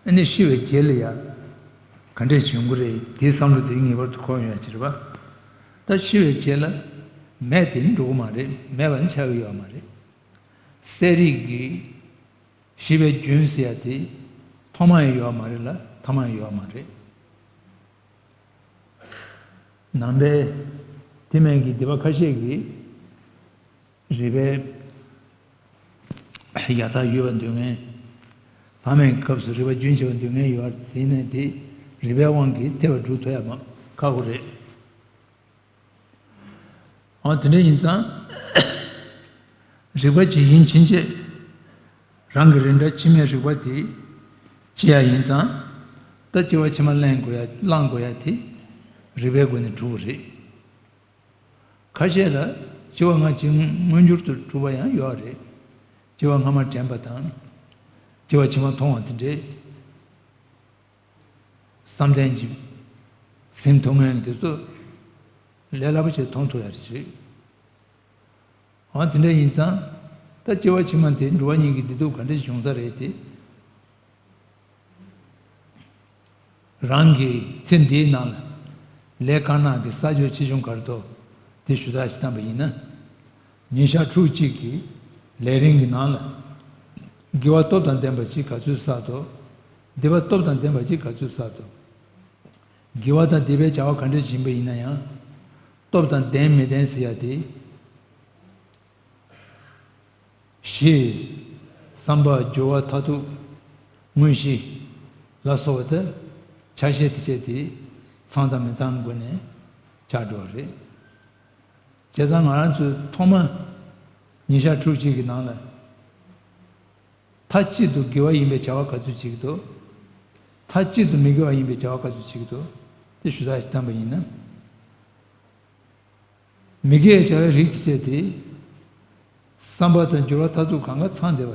ཨ་ནི་ཤི་བའི་རྗེས་ལ་ཡང་ག་འདྲས་བྱུང་གི་རེད་དེའི་བསམ་བློ་དེ་ངེས་པར་དུ་འཁོར་ཡོང་ཡ་ཅིག་རེད་པ། ད་ཤི་བའི་རྗེས་ལ་མེད་དེ་འགྲོ་གི་མ་རེད། མེད་པ་ནི་ཆགས་ཀྱི་ཡོད་མ་རེད། གསལ་རིག་གི་ཤི་བའི་རྒྱུན་ཟེར་ཡ་དེ་ཐོག་མ་ཡང་ཡོད་མ་རེད་ལ་ཐ་མ་ཡང་ཡོད་མ་རེད། ནང་པའི་ཐེག་དམན་གྱི་སྡེ་པ་ཁ་ཤས་ཀྱིས་རིག་པའི་ཡར་ཐག་ཡོད་པར་འདོད་མཁན། ལྷག་མའི་སྐབས་སུ་རིག་པ་རྒྱུན་ཆད་པར་འདོད་མཁན་ཡོད་པ་ཡིན་ན་དེ་རིག་པའི་དབང་གིས་ཐེག་པ་སྒྲུབ་ཐུབ་ཡ་མ་ཁག་པོ་རེད། འོ་དེ་འདྲ་ཡིན་ཙང་། རིག་པ་ཇི་བཞིན་ཕྱིན་ཆད་རང་གི་རིགས་འདྲ་ཕྱི་མའི་རིག་པ་དེ་སྐྱེ་ཡ་ཡིན་ཙང་། ད་སྐྱེ་བ་ཕྱི་མ་ལེན་དགོས་ཡ་བླང་དགོས་ཡ་དེ་རིག་པའི་སྒོ་ནས་གྲུབ་པ་རེད། ཁ་ཤས་ལ་སྐྱེ་བ་སྔ་ཕྱི་མངོན་གྱུར་དུ་གྲུབ་པ་ཡང་ཡོད་རེད། སྐྱེ་བ་སྔ་མ་དྲན་པ་དང་། སྐྱེ་བ་ཕྱི་མ་མཐོང་བ་དེ་འདྲས། བསམ་གཏན་གྱི་ཟིན་ཐུབ་མཁན་དེ་ཚོ་ལས་སླ་པོ་ཞིག་མཐོང་ཐུབ་ཡ་རེད། འོ་དེ་འདྲ་ཡིན་ཙང་། ད་སྐྱེ་བ་ཕྱི་མ་དེ་འགྲོ་བ་ཉིད་ཀྱི་བདེ་སྡུག་ག་འདྲ་ཞིག་འབྱུང་ས་རེད་དེ། རང་གི་ཚེ་འདིའི་ནང་ལ་ལས་དཀར་ནག་གི་བསགས་རྒྱུ་ཆེ་ཆུང་ག་རེ་འདུག་དེ་ཞུ་དག་ཞིག་བཏང་པ་ཡིན་ན། ཉིན་ཞག་ཕྲུགས་གཅིག་གི་ལས་རིང་གི་ནང་ལ། དགེ་བ་སྟོབས་དང་ལྡན་པ་ཅིག་ག་ཚོད་བསགས་འདུག་སྡིག་པ་སྟོབས་དང་ལྡན་པ་ཅིག་ག་ཚོད་བསགས་འདུག་དགེ་བ་དང་སྡིག་པའི་བྱ་བ་ག་འདྲ་ཡིན་པ་ཡིན་ན་ཡང་། སྟོབས་དང་ལྡན་མི་ལྡན་ཟེར་ཡ་དེ། ཞེས། བསམ་པ་སྦྱོར་བ་མཐར་ཐུག་དངོས་གཞི་ལ་སོགས་པ་དེ་ཆ་ཤས་དེ་བྱས་ཏེ་ཚང་དང་མི་ཚང་སྒོ་ནས་ཆགས་འགྲོ་བ་རེད། བྱས་ཙང་ང་རང་ཚོས་ཐོག་མ་ཉིན་ཞག་ཕྲུགས་གཅིག་གི་ནང་ལ་མཐའ་གཅིག་ཏུ་དགེ་བ་ཡིན་པའི་བྱ་བ་ག་ཚོད་བྱེད་ཀྱི་འདུག་མཐའ་གཅིག་ཏུ་མི་དགེ་བ་ཡིན་པའི་བྱ་བ་ག་ཚོད་བྱེད་ཀྱི་འདུག་དེ་ཞུ་དག་ཞིག་བཏང་པ་ཡིན་ན། མི་དགེ་བའི་བྱ་བའི་རིགས་དེ་བྱས་ཏེ། བསམ་པ་དང་སྦྱོར་བ་མཐར་ཐུག་གང་ག་ཚང་བསྡད་པ།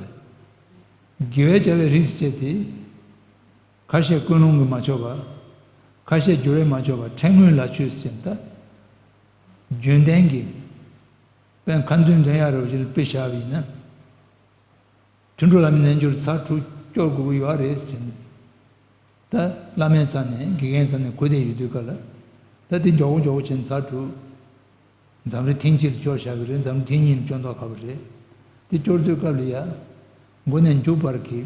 དགེ་བའི་བྱ་བའི་རིགས་དེ་བྱས་ཏེ། ཁ་ཤས་ཀུན་སློང་གིས་མ་ཆོག་པ། ཁ་ཤས་སྦྱོར་བས་མ་ཆོག་པ་ཕྲན་ངོས་ལ་ཆོས་ཟེར་ད། རྒྱུན་ལྡན་གྱི། དཔེ་ཁ་འདོན་འདོན་ཡག་རེ་བ་ཞིག་ལ་དཔེ་བཞག་པ་ཡིན་ན། དུད་འགྲོ་ལ་མི་རྣལ་འབྱོར་ཚར་དྲུག་སྐྱོར་དགོས་ཀྱི་ཡོད་རེད་ཟེར་ནས། ད་བླ་མའི་རྩ་ནས་དགེ་རྒན་རྩ་ནས་གོ་བསྡད་ཡོད་དུས་སྐབས་ལ། ད་དེ་མགྱོགས་པོ་མགྱོགས་པོ་བྱས་ནས་ཚར་དྲུག་འཛམ་རི་ཐེངས་གཅིག་ལ་སྐྱོར་བཞག་གི་རེད། འཛམ་རི་ཐེངས་གཉིས་ལ་སྐྱོར་མདོག་ཁ་པོ་རེད། དེ་སྐྱོར་དུས་སྐབས་ལ་ཡ། མགོ་ནས་མཇུག་བར་གྱི་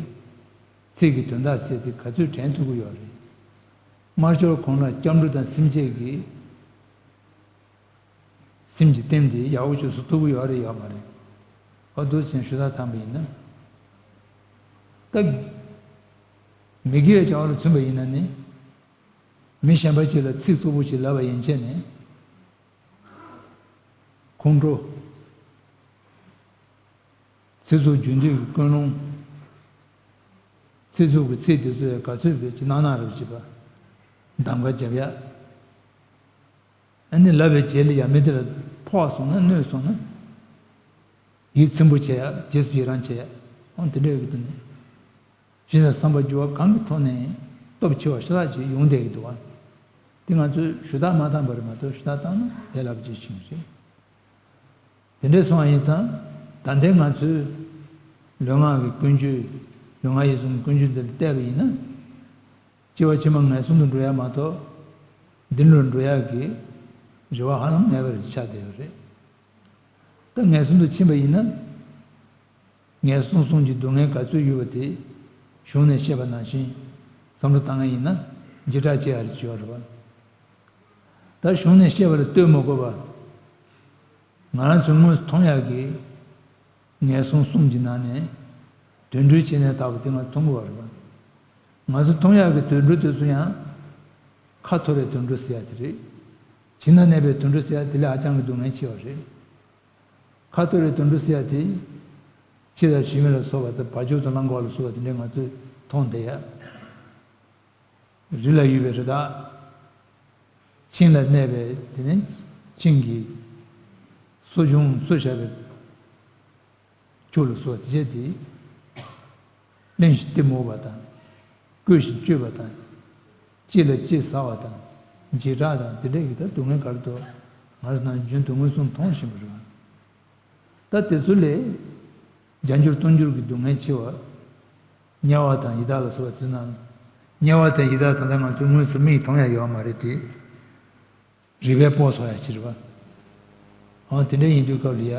ཚིག་གི་དོན་དག་བྱས་ཏེ་ག་ཚོད་དྲན་ཐུབ་ཀྱི་ཡོད་རེད། དམར་ཕྱོགས་གོང་ལ་སྐྱབས་འགྲོ་དང་སེམས་བསྐྱེད་ཀྱི། སེམས་ཀྱི་རྟེན་དེ་ཡག་པོ་བཅོས་སུ་ཐུབ་ཀྱི་ཡོད་རེད་ཡོད་མ་རེད། ཨ་འདུག་ཅན་ཞུ་དག་བཏང་པ་ཡིན་ན། ད། མི་དགེ་བའི་བྱ་བ་ལ་མཚོན་པ་ཡིན་ན་ནི། མི་གཞན་པ་ཅིག་ལ་ཚིག་རྩུབ་པོ་ཅིག་ལབ་པ་ཡན་ཆད་ནས། ཁོང་ཁྲོ། ཚིག་རྩུབ་རྒྱུ་འདོད་ཀྱི་ཀུན་སློང་། ཚིག་རྩུབ་ཀྱི་ཚིག་དེ་ཚོ་ཡང་ག་ཚོད་བས་ཅི་ནག་ནག་རུ་བྱེད་པ། གདམ་ག་རྒྱབ་ཡ། ཨ་ནི་ལབ་པའི་རྗེས་ལ་ཡང་མི་དེ་ལ་ཕོག་སོང་ན་གནོད་སོང་ན། ཡིད་ཚིམ་པོ་བྱེད་ཡ། རྗེས་སུ་ཡི་རང་བྱེད་ཡ། འོ་དེ་འདྲ་ཡོད་ཀྱི་འདུག་ནས། གཞི་ནས་བསམ་པ་འགྱུར་བ་གང་གི་ཐོག་ནས་སྟོབས་ཆེ་བ་ཤ་སྟག་ཅིག་ཡོང་བསྡད་ཀྱི་འདུག་བ། དེ་ང་ཚོས་ཞུ་དག་མ་བཏང་པ་རེད་མ་གཏོགས། ཞུ་དག་བཏང་ན་ལས་སླ་པོ་ཅིག་ཆགས་ཀྱི་རེད། དེ་འདྲ་སོང་བ་ཡིན་ཙང་། ད་ལྟའི་ང་ཚོས་ལུས་ངག་གི་ཀུན་སྤྱོད། ལུས་ངག་ཡིད་གསུམ་ཀུན་སྤྱོད་འདི་ལ་བལྟས་པ་ཡིན་ན། སྐྱེ་བ་ཕྱི་མ་ངན་སོང་དུ་འགྲོ་ཡ་མ་གཏོགས། འདི་འགྲོ་འགྲོ་ཡ་གི་རེ་བ་ཧ་ལམ་མེད་པ་རེད་ཆགས་བསྡད་ཡོད་རེད། ད་ངན་སོང་དུ་ཕྱིན་པ་ཡིན་ན། ངན་སོང་གསུམ་གྱི་སྡུག་བསྔལ་ག་ཚོད་ཡོད་པ་དེ་གཞུང་ནས་བཤད་པ་ནང་བཞིན་བསམ་བློ་བཏང་ཡ་ཡིན་ན། འཇིགས་སྐྲག་སྐྱེ་ཡ་རེ་ཅིག་ཡོད་རེད་པ། ད་གཞུང་ནས་བཤད་པ་ལ་ལྟོས་མ་དགོས་པ། ང་རང་ཚོས་དངོས་སུ་མཐོང་ཡག་གི་ངན་སོང་གསུམ་གྱི་ནང་ནས་དུད་འགྲོའི་སྐྱེ་གནས་ལྟ་བུ་དེ་ང་མཐོང་གི་ཡོད་རེད་པ། ང་ཚོ་མཐོང་ཡག་གི་དུད་འགྲོ་དེ་ཚོ་ཡང་ཁ་འཐོར་བའི་དུད་འགྲོ་ཟེར་ཡ་དེ་རེད། བྱིང་ན་གནས་པའི་དུད་འགྲོ་ཟེར་ཡ་དེ་ལས་ཧ་ཅང་གི་སྡུག་བསྔལ་ཆེ་བ་རེད། ཁ་འཐོར་བའི་དུད་འགྲོ་ཟེར་ཡ་དེ། ཁྱི་དང་ཞི་མི་ལ་སོགས་པ་དང་། བ་ཕྱུགས་དང་གླང་གོག་ལ་སོགས་པ་དེ་འདྲས་ང་ཚོས་མཐོང་བསྡད་ཡ། རི་ལ་ཡོད་པའི་རི་དྭགས། ཤིང་ལ་གནས་པའི་དེ་ནས་ཤིང་གི་སོ་ཆུང་སོ་བཞག་པའི་ཕྱུགས་ལ་སོགས་དེ་བྱས་ཏེ། གླེན་ཞིང་གཏི་མུག་པ་དང་། བཀོལ་ཞིང་སྤྱོད་པ་དང་། གཅེས་ལ་གཅེས་ཟ་བ་དང་། འཇིགས་སྐྲག་དང་། དེ་འདྲས་ཀྱི་ད་སྡུག་བསྔལ་ག་རེ་འདུག་ང་རང་ཚོ་ནམ་རྒྱུན་དུ་མངོན་སུམ་མཐོང་བཞིན་པ་རེད་པ། ད་དེ་ཚོ་ལས་བརྒྱ་འགྱུར་སྟོང་འགྱུར་གྱི་སྡུག་བསྔལ་ཆེ་བ། དམྱལ་བ་དང་ཡི་དྭགས་ལ་སོགས་པ་ཚོའི་ནང་། དམྱལ་བ་དང་ཡི་དྭགས་ད་ལྟ་ང་ཚོའི་དངོས་སུ་མིག་མཐོང་ཡ་ཡོད་མ་རེད་དེ། རིག་པས་དཔོག་ཚོགས་ཡ་ཕྱིར་བ། འོ་དེ་འདྲ་ཡིན་དུས་སྐབས་ལ་ཡ།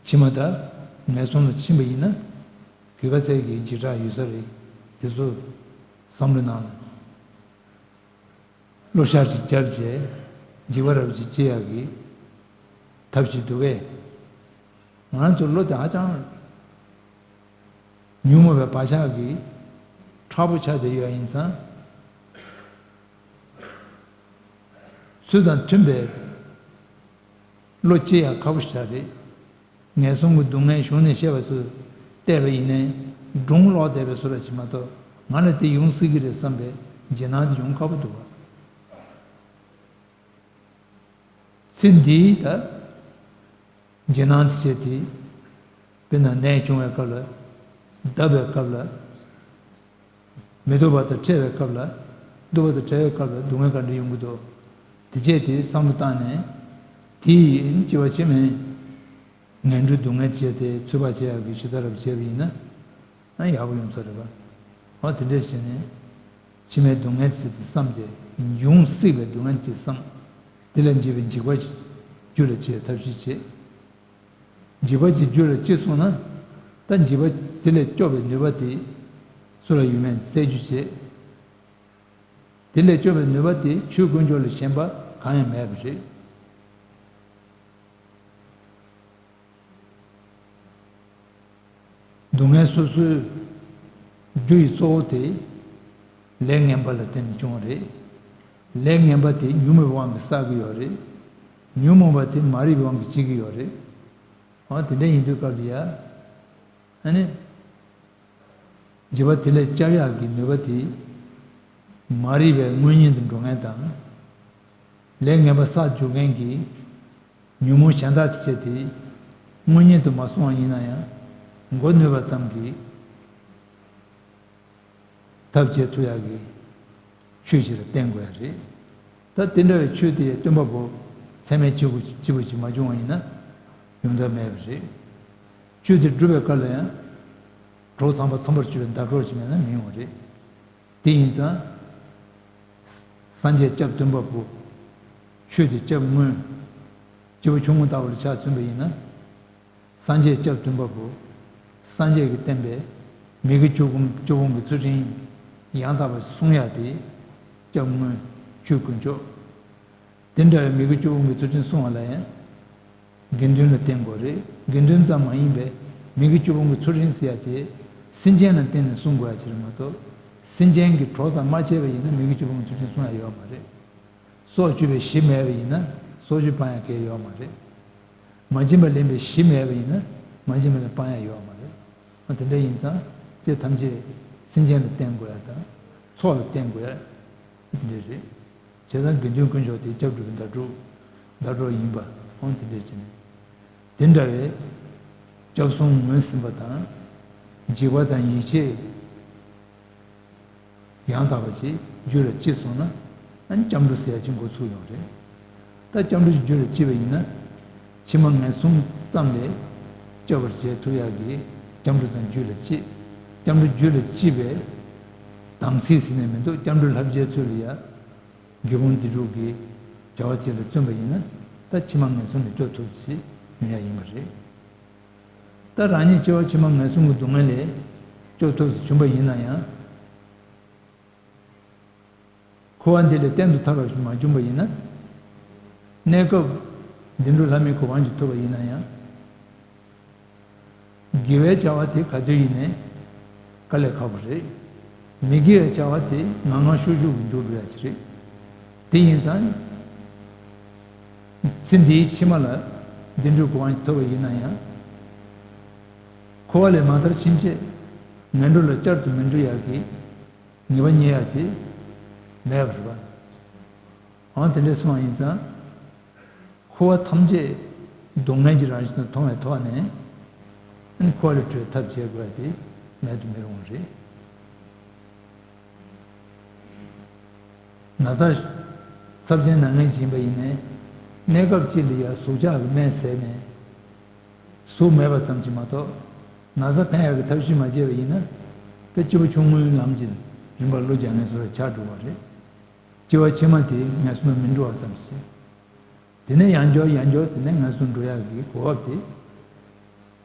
ཕྱི་མ་ད་ངན་སོང་ལ་ཕྱིན་པ་ཡིན་ན། གོས་དཀར་རྩེ་གི་འཇིགས་སྐྲག་ཡོད་ས་རེད། དེ་ཚོ་བསམ་བློ་ནང་ལ། བློ་ཤར་ཅིག་བརྒྱབ་བྱས། འཇིགས་པ་རབ་ཅིག་སྐྱེ་ཡག་གི་ཐབས་ཤིག་འདུག་གས། ང་རང་ཚོའི་བློ་དེ་ཧ་ཅང་ཉོན་མོངས་པའི་བག་ཆགས་ཀྱིས་མཁྲེགས་པོ་ཆགས་བསྡད་ཡོད་ཡིན་ཙང་། ཚུལ་དང་མཐུན་པའི་བློ་སྐྱེ་ཡག་ཁག་པོ་ཞིག་རེད། ངན་སོང་གི་སྡུག་བསྔལ་གཞུང་ནས་བཤད་པ་ཚོ་བལྟས་པ་ཡིན་ནའི། སྒྲུང་ཀློག་བསྡད་པའི་བཟོ་འདྲ་ཞིག་མ་གཏོགས། ང་ལ་དེ་ཡོང་སྲིད་ཀྱི་རེད་བསམ་པའི་འཇིགས་སྣང་དེ་ཡོང་ཁག་པོ་འདུག་བ། ཚེ་འདིའི་ད་འཇིགས་སྣང་དེ་བྱས་ཏེ། དཔེར་ན་ནད་བྱུང་བའི་སྐབས་ལ། བརྡབ་པའི་སྐབས་ལ། མི་སྡུག་པ་དང་འཕྲད་པའི་སྐབས་ལ། སྡུག་པ་དང་བྲལ་བའི་སྐབས་ལ་སྡུག་བསྔལ་ག་འདྲ་ཡོང་གི་འདུག་དེ་བྱས་ཏེ་བསམ་བློ་བཏང་ནས། དེ་ཡིན་སྐྱེ་བ་ཕྱི་མའི་ངན་འགྲོའི་སྡུག་བསྔལ་བྱས་ཏེ། ཚོད་དཔག་བྱེད་ཡག་གི་ཞིབ་ལྟ་རབ་བྱས་པ་ཡིན་ན། ཨ་ཡག་པོ་ཡོང་ས་རེད་པ། འོ་དེ་འདྲས་བྱས་ནས། ཕྱི་མའི་སྡུག་བསྔལ་ཅིག་བསམ་བྱས། འབྱུང་སྲིད་པའི་སྡུག་བསྔལ་ཅིག་བསམ། དེ་ལས་འབྱེད་པའི་འཇིགས་པ་རྒྱུད་ལ་སྐྱེ་ཐབས་ཤེས་བྱེད། འཇིགས་པ་ཅིག་རྒྱུད་ལ་སྐྱེས་སོང་ན། ད་འཇིགས་པ་དེ་ལས་སྐྱོབ་པའི་ནུས་པ་དེ་སུ་ལ་ཡོད་མེད་རྩད་གཅོད་བྱེད། དེ་ལས་སྐྱོབ་པའི་ནུས་པ་དེ་ཆོས་དཀོན་མཆོག་ལས་གཞན་པ་གང་ཡང་མེད་པ་རེད། སྡུག་བསྔལ་སོ་སོའི་རྒྱུ་ཡི་གཙོ་བོ་དེ་ལས་ངན་པ་ལ་བརྟེན་ནས་བྱུང་བ་རེད། ལས་ངན་པ་དེ་ཉོན་མོངས་པའི་དབང་གིས་བསགས་ཀྱི་ཡོད་རེད། ཉོན་མོངས་པ་དེ་མ་རིག་པའི་དབང་གིས་སྐྱེ་གི་ཡོད་རེད། འོ་དེ་འདྲ་ཡིན་དུས་སྐབས་ལ་ཡ། ཨ་ནི། འཇིགས་པ་དེ་ལས་སྐྱོབ་ཡག་གི་ནུས་པ་དེ། མ་རིག་པའི་དངོས་གཉེན་དུ་འགྲོ་མཁན་དང་། ལས་ངན་པ་བསགས་འཇུག་མཁན་གྱི་ཉོན་མོངས་གཞན་དག་དེ་བྱས་ཏེ། དངོས་གཉེན་དུ་མ་སོང་བ་ཡིན་ན་ཡང་། མགོ་གནོན་པ་ཙམ་གྱིས་ཐབས་བྱེད་ཐུབ་ཡག་གི་ཆོས་ཤིག་ལ་བརྟེན་དགོས་ཡ་རེད། ད་དེ་འདྲ་བའི་ཆོས་དེ་སྟོན་པ་པོ་ཚད་མེད་ཆེ་པོ་ཆེ་པོ་ཅིག་མ་བྱུང་བ་ཡིན་ན་ཡོང་ཐབས་མེད་པ་རེད། ཆོས་དེ་སྒྲུབ་པའི་སྐབས་ལ་ཡང་། གྲོགས་ཚངས་པ་ཚངས་པར་སྤྱོད་པའི་ཟླ་གྲོགས་ཅིག་མེད་ན་མི་ཡོང་བ་རེད། དེ་ཡིན་ཙང་། སངས་རྒྱས་སྐྱབས་སྟོན་པ་པོ། ཆོས་དེ་སྐྱབས་དངོས། སྐྱེས་བུ་ཆུང་ངུ་ལྟ་བུ་ལ་ཆ་མཚོན་པ་ཡིན་ན། སངས་རྒྱས་སྐྱབས་སྟོན་པ་པོ། སངས་རྒྱས་ཀྱིས་བསྟན་པའི་མི་དགེ་བཅུ་སྤོང་བཅུ་སྤོང་གི་ཚུལ་ཁྲིམས་ཡང་དག་པ་སྲུང་ཡག་དེ་སྐྱབས་དངོས། ཆོས་དཀོན་མཆོག་དེ་འདྲ་བའི་མི་དགེ་བཅུ་སྤོང་གི་ཚུལ་ཁྲིམས་སྲུང་བ་ལ་ཡང་། དགེ་འདུན་ལ་བརྟེན་དགོས་རེད། དགེ་འདུན་ཙམ་མ་ཡིན་པའི་མི་དགེ་བཅུ་སྤོང་གི་ཚུལ་ཁྲིམས་ཟེར་ཡ་དེ་སེམས་ཅན་ལ་བརྟེན་ནས་སྲུང་དགོས་ཡ་ཅིག་རེད་མ་གཏོགས། སེམས་ཅན་གྱི་གྲོགས་དང་མ་བྱས་པ་ཡིན་ན་མི་དགེ་བཅུ་སྤོང་གི་ཚུལ་ཁྲིམས་སྲུང་ཡ་ཡོད་མ་རེད། སྲོག་གཅོད་པའི་གཞི་མེད་པ་ཡིན་ན་སྲོག་གཅོད་སྤང་ཡ་གང་ཡང་ཡོད་མ་རེད། མ་བྱིན་པ་ལེན་པའི་གཞི་མེད་པ་ཡིན་ན་མ་བྱིན་པ་ལེན་སྤང་ཡ་ཡོད་མ་རེད། ཨ་དེ་འདྲ་ཡིན་ཙང་ཅི་ཐམས་ཅད་སེམས་ཅན་ལ་བརྟེན་དགོས་ཡ་དང་ཚོགས་ལ་བརྟེན་དགོས་ཡ་དེ་འདྲ་རེད། བྱས་ཙང་དགེ་འདུན་དཀོན་མཆོག་དེ་སྐྱབས་སྒྲུབ་པའི་ཟླ་གྲོགས། ཟླ་གྲོགས་ཡིན་པ། ཨོང་དེ་འདྲ་བྱས་ནས། དེ་འདྲ་བའི་སྐྱབས་གསུམ་ངོས་ཟིན་པ་དང་། འཇིགས་པ་དང་ཡིད་ཆེས་ཡང་དག་པ་ཞིག་རྒྱུད་ལ་སྐྱེས་སོང་ན། ཨ་ནི་སྐྱབས་འགྲོ་ཟེར་ཡ་ཅིག་འགོ་ཚུགས་ཡོང་རེད། ད་སྐྱབས་འགྲོ་ཞིག་རྒྱུད་ལ་སྐྱེས་པ་ཡིན་ན། ཕྱི་མ་ངན་སོང་ཙམ་ལས་སྐྱོབ་པར་བྱེད་ཐུབ་ཡག་གི་སྐྱབས་འགྲོ་ཙམ་རྒྱུད་ལ་སྐྱེས། སྐྱབས་འགྲོ་རྒྱུད་ལ་སྐྱེས་པའི་དམ་ཚིག་ཟེར་ནས་མི་འདུག་སྐྱབས་འགྲོ་ལྷ་བརྒྱའི་ཚུལ་ལ་ཡ། དགེ་སློང་འདི་དྲུག་གི་བྱ་བ་བཅས་ལ་བརྩོན་པ་ཡིན་ན། ད་ཕྱི་མ་ངན་སོང་ནས་སྐྱོབ་ཐུབ་ཅེས་ཉོན་ཡ་ཡིན་པ་རེད། ད་རང་ཉིད་སྐྱེ་བ་ཕྱི་མ་ངན་སོང་གི་སྡུག་བསྔལ་ལས་སྐྱོབ་ཐུབ་ཅེས་བྱུང་པ་ཡིན་ན་ཡང་། འཁོར་བ་འདི་ལས་གཏན་དུ་ཐར་བ་ཞིག་མ་བྱུང་པ་ཡིན་ན། གནས་སྐབས་བདེ་འགྲོ་ལྷ་མིའི་གོ་འཕང་ཞིག་ཐོབ་པ་ཡིན་ན་ཡང་། དགེ་བའི་བྱ་བ་དེ་ག་དུས་ཡིན་ནའི་དཀའ་ལས་ཁག་པོ་རེད། མི་དགེ་བའི་བྱ་བ་དེ་ངང་ངང་ཤུགས་ཤུགས་ཀྱིས་འགྲུབ་འགྲོ་ཡ་ཅིག་རེད། དེ་ཡིན་ཙང་། ཚེ་འདིའི་ཕྱི་མ་ལ་བདེ་འགྲོའི་གོ་འཕང་ཞིག་ཐོབ་པ་ཡིན་ན་ཡང་། འཁོར་བ་ལས་མ་ཐར་ཕྱིན་ཆད་ངན་འགྲོ་ལ་བསྐྱར་དུ་མི་འགྲོ་ཡག་གི་ངེས་པ་རྙེད་ཡག་ཅིག་མེད་པ་རེད་པ། འོ་དེ་འདྲ་སོང་བ་ཡིན་ཙང་། འཁོར་བ་ཐམས་ཅད་སྡུག་བསྔལ་གྱི་རང་བཞིན་དུ་མཐོང་བའི་ཐོག་ནས། ཨ་ནི་འཁོར་བ་ལས་གྲོལ་ཐབས་བྱེད་དགོས་པ་དེ་མེད་དུ་མི་རུང་བ་རེད། ན་ཚ་ཚབས་ཆེན་ན་མཁན་ཞིག་ཡིན་པ་ཡིན་ནའི། གནས་སྐབས་གཅིག་ལ་ཡ་ཟུག་གཅོག་གི་སྨན་བཟས་ནས། ཟུག་མེད་པ་ཙམ་གྱིས་མ་གཏོགས། ན་ཚ་ཕན་ཡག་གི་ཐབས་ཤེས་མ་བྱས་པ་ཡིན་ན། དེ་སྐྱེ་བ་ཆུང་ངུའི་ལམ་གྱི་རིམ་པར་བློ་རྒྱག་མཁན་ཚོ་ལ་ཆགས་འགྲོ་བ་རེད། སྐྱེ་བ་ཕྱི་མ་དེ་ངན་སོང་ལ་མི་འགྲོ་བ་ཙམ་ཞིག་དེ་ནས་ཡང་བསྐྱར་ཡང་བསྐྱར་དེ་ནས་ངན་སོང་འགྲོ་ཡག་གི་གོ་སྐབས་དེ་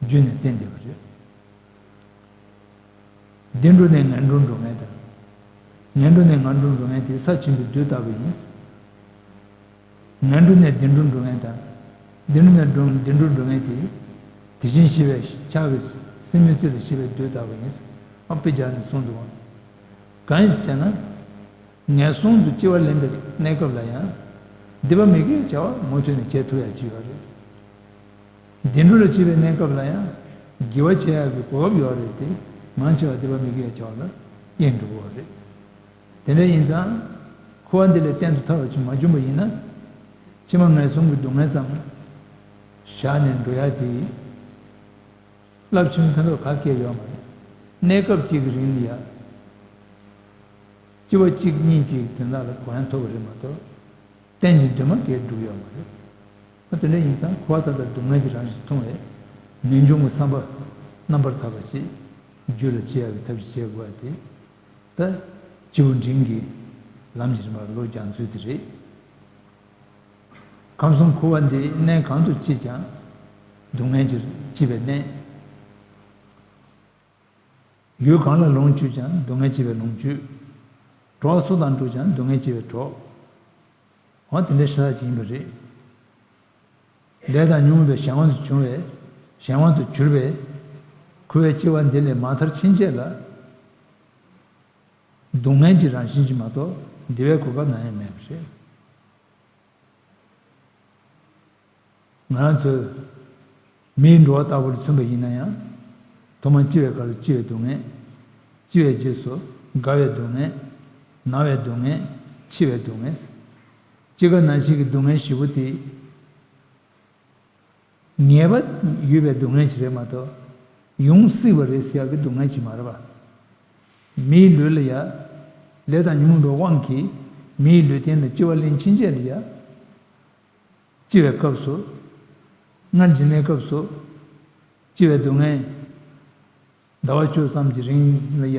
རྒྱུད་ནས་བསྟན་བསྡད་པ་རེད། བདེ་འགྲོ་ནས་ངན་འགྲོར་འགྲོ་མཁན་དང་། ངན་འགྲོ་ནས་ངན་འགྲོར་འགྲོ་མཁན་དེ་ས་ཆེན་པོའི་རྡུལ་ལྟ་བུ་ཡིན། ངན་འགྲོ་ནས་བདེ་འགྲོར་འགྲོ་མཁན་དང་། བདེ་འགྲོ་ནས་འགྲོ་བདེ་འགྲོར་འགྲོ་མཁན་དེ། དེ་བཞིན་གཤེགས་པའི་ཕྱག་གི་སེན་མོའི་རྩེ་ལ་བཞུགས་པའི་རྡུལ་ལྟ་བུ་ཡིན། ཨ་དཔེ་སྦྱར་ནས་གསུངས་འདུག་ག་གང་ཡིན་ཟེར་ན། ངན་སོང་དུ་སྐྱེ་བ་ལེན་པའི་གནས་སྐབས་ལ་ཡང་། སྡིག་པ་མི་དགེའི་བྱ་བ་མུ་མཐུད་ནས་བྱེད་ཐུབ་ཡ་ཅིག་ཡོད་རེད། བདེ་འགྲོ་ལ་སྐྱེ་བའི་གནས་སྐབས་ལ་ཡང་། དགེ་བ་བྱེད་ཡག་གི་གོ་སྐབས་ཡོད་རེད་དེ། མང་ཆེ་བ་སྡིག་པ་མི་དགེ་བའི་བྱ་བ་ལ་གཡེང་འགྲོ་གི་ཡོད་རེད། དེ་འདྲ་ཡིན་ཙང་། འཁོར་བ་འདི་ལས་གཏན་དུ་ཐར་བ་ཞིག་མ་བྱུང་བ་ཡིན་ན། ཕྱི་མ་ངན་སོང་གི་སྡུག་བསྔལ་ཙམ་བཞག་ནས་འགྲོ་ཡ་དེ། རླབས་ཆེན་ཕན་ཐོགས་ག་གེ་ཡོད་མ་རེད། གནས་སྐབས་གཅིག་གི་རིང་ལ་ཡ། སྐྱེ་བ་གཅིག་གཉིས་ཀྱི་དོན་དག་ལ་གོ་ཡང་ཐོབ་པ་རེད་མ་གཏོགས། གཏན་གྱི་འདུན་མ་གས་འགྲུབ་ཡོད་མ་རེད། ཨ་དེ་འདྲ་ཡིན་ཙང་འཁོར་བ་ད་ལྟ་སྡུག་བསྔལ་གྱི་རང་བཞིན་མཐོང་བས། ངེས་འབྱུང་གི་བསམ་པ་རྣམ་པར་དག་པ་ཞིག་རྒྱུད་ལ་སྐྱེ་ཡག་གི་ཐབས་ཤེས་བྱེད་དགོས་པ་དེ། ད་སྐྱེས་བུ་འབྲིང་གི་ལམ་གྱི་རིམ་པར་བློ་རྒྱག་ཚུལ་དེ་རེད། ཁམས་གསུམ་འཁོར་བ་འདིའི་གནས་གང་དུ་སྐྱེས་ཀྱང་། སྡུག་བསྔལ་གྱིས་སྐྱེས་པའི་གནས། ཡུལ་གང་ལ་ལོངས་སྤྱོད་ཀྱང་སྡུག་བསྔལ་སྐྱེ་བའི་ལོངས་སྤྱོད། གྲོགས་སུ་དང་འགྲོགས་ཀྱང་སྡུག་བསྔལ་སྐྱེ་བའི་གྲོགས། འོ་དེ་འདྲའི་ཤ་སྟག་ཅིག་ཡིན་པ་རེད། ལས་དང་ཉོན་མོངས་པའི་གཞན་དབང་དུ་བྱུང་བའི་གཞན་དབང་དུ་གྱུར་པའི་འཁོར་བའི་སྐྱེ་བ་འདི་ལས་མ་ཐར་ཕྱིན་ཆད་ལ། སྡུག་བསྔལ་གྱི་རང་བཞིན་ཅིག་མ་གཏོགས་བདེ་བའི་གོ་སྐབས་ནམ་ཡང་མེད་པ་རེད། ང་རང་ཚོས་མིའི་འགྲོ་བ་ལྟ་བུར་མཚོན་པ་ཡིན་ན་ཡང་། ཐོག་མར་སྐྱེ་བའི་སྐབས་ལ་སྐྱེ་བའི་སྡུག་བསྔལ། སྐྱེ་བའི་རྗེས་སུ་རྒ་བའི་སྡུག་བསྔལ། ན་བའི་སྡུག་བསྔལ། འཆི་བའི་སྡུག་བསྔལ། སྐྱེ་རྒ་ན་འཆི་གི་སྡུག་བསྔལ་བཞི་པོ་དེ། ངེས་པ་ཡོད་པའི་སྡུག་བསྔལ་ཞིག་རེད་མ་གཏོགས། ཡོང་སྲིད་པ་རེད་ཟེར་ཡག་གི་སྡུག་བསྔལ་ཞིག་མ་རེད་པ། མིའི་ལུས་ལ་ཡ། ལས་དང་ཉོན་མོངས་པའི་དབང་གིས་མིའི་ལུས་རྟེན་ལ་སྐྱེ་བ་ལེན་ཕྱིན་ཆད་ལ་ཡ། སྐྱེ་བའི་སྐབས་སུ། མངལ་གྱི་གནས་སྐབས་སུ། སྐྱེ་བའི་སྡུག་བསྔལ། ཟླ་བ་བཅུ་ཙམ་གྱི་རིང་ལ་ཡ།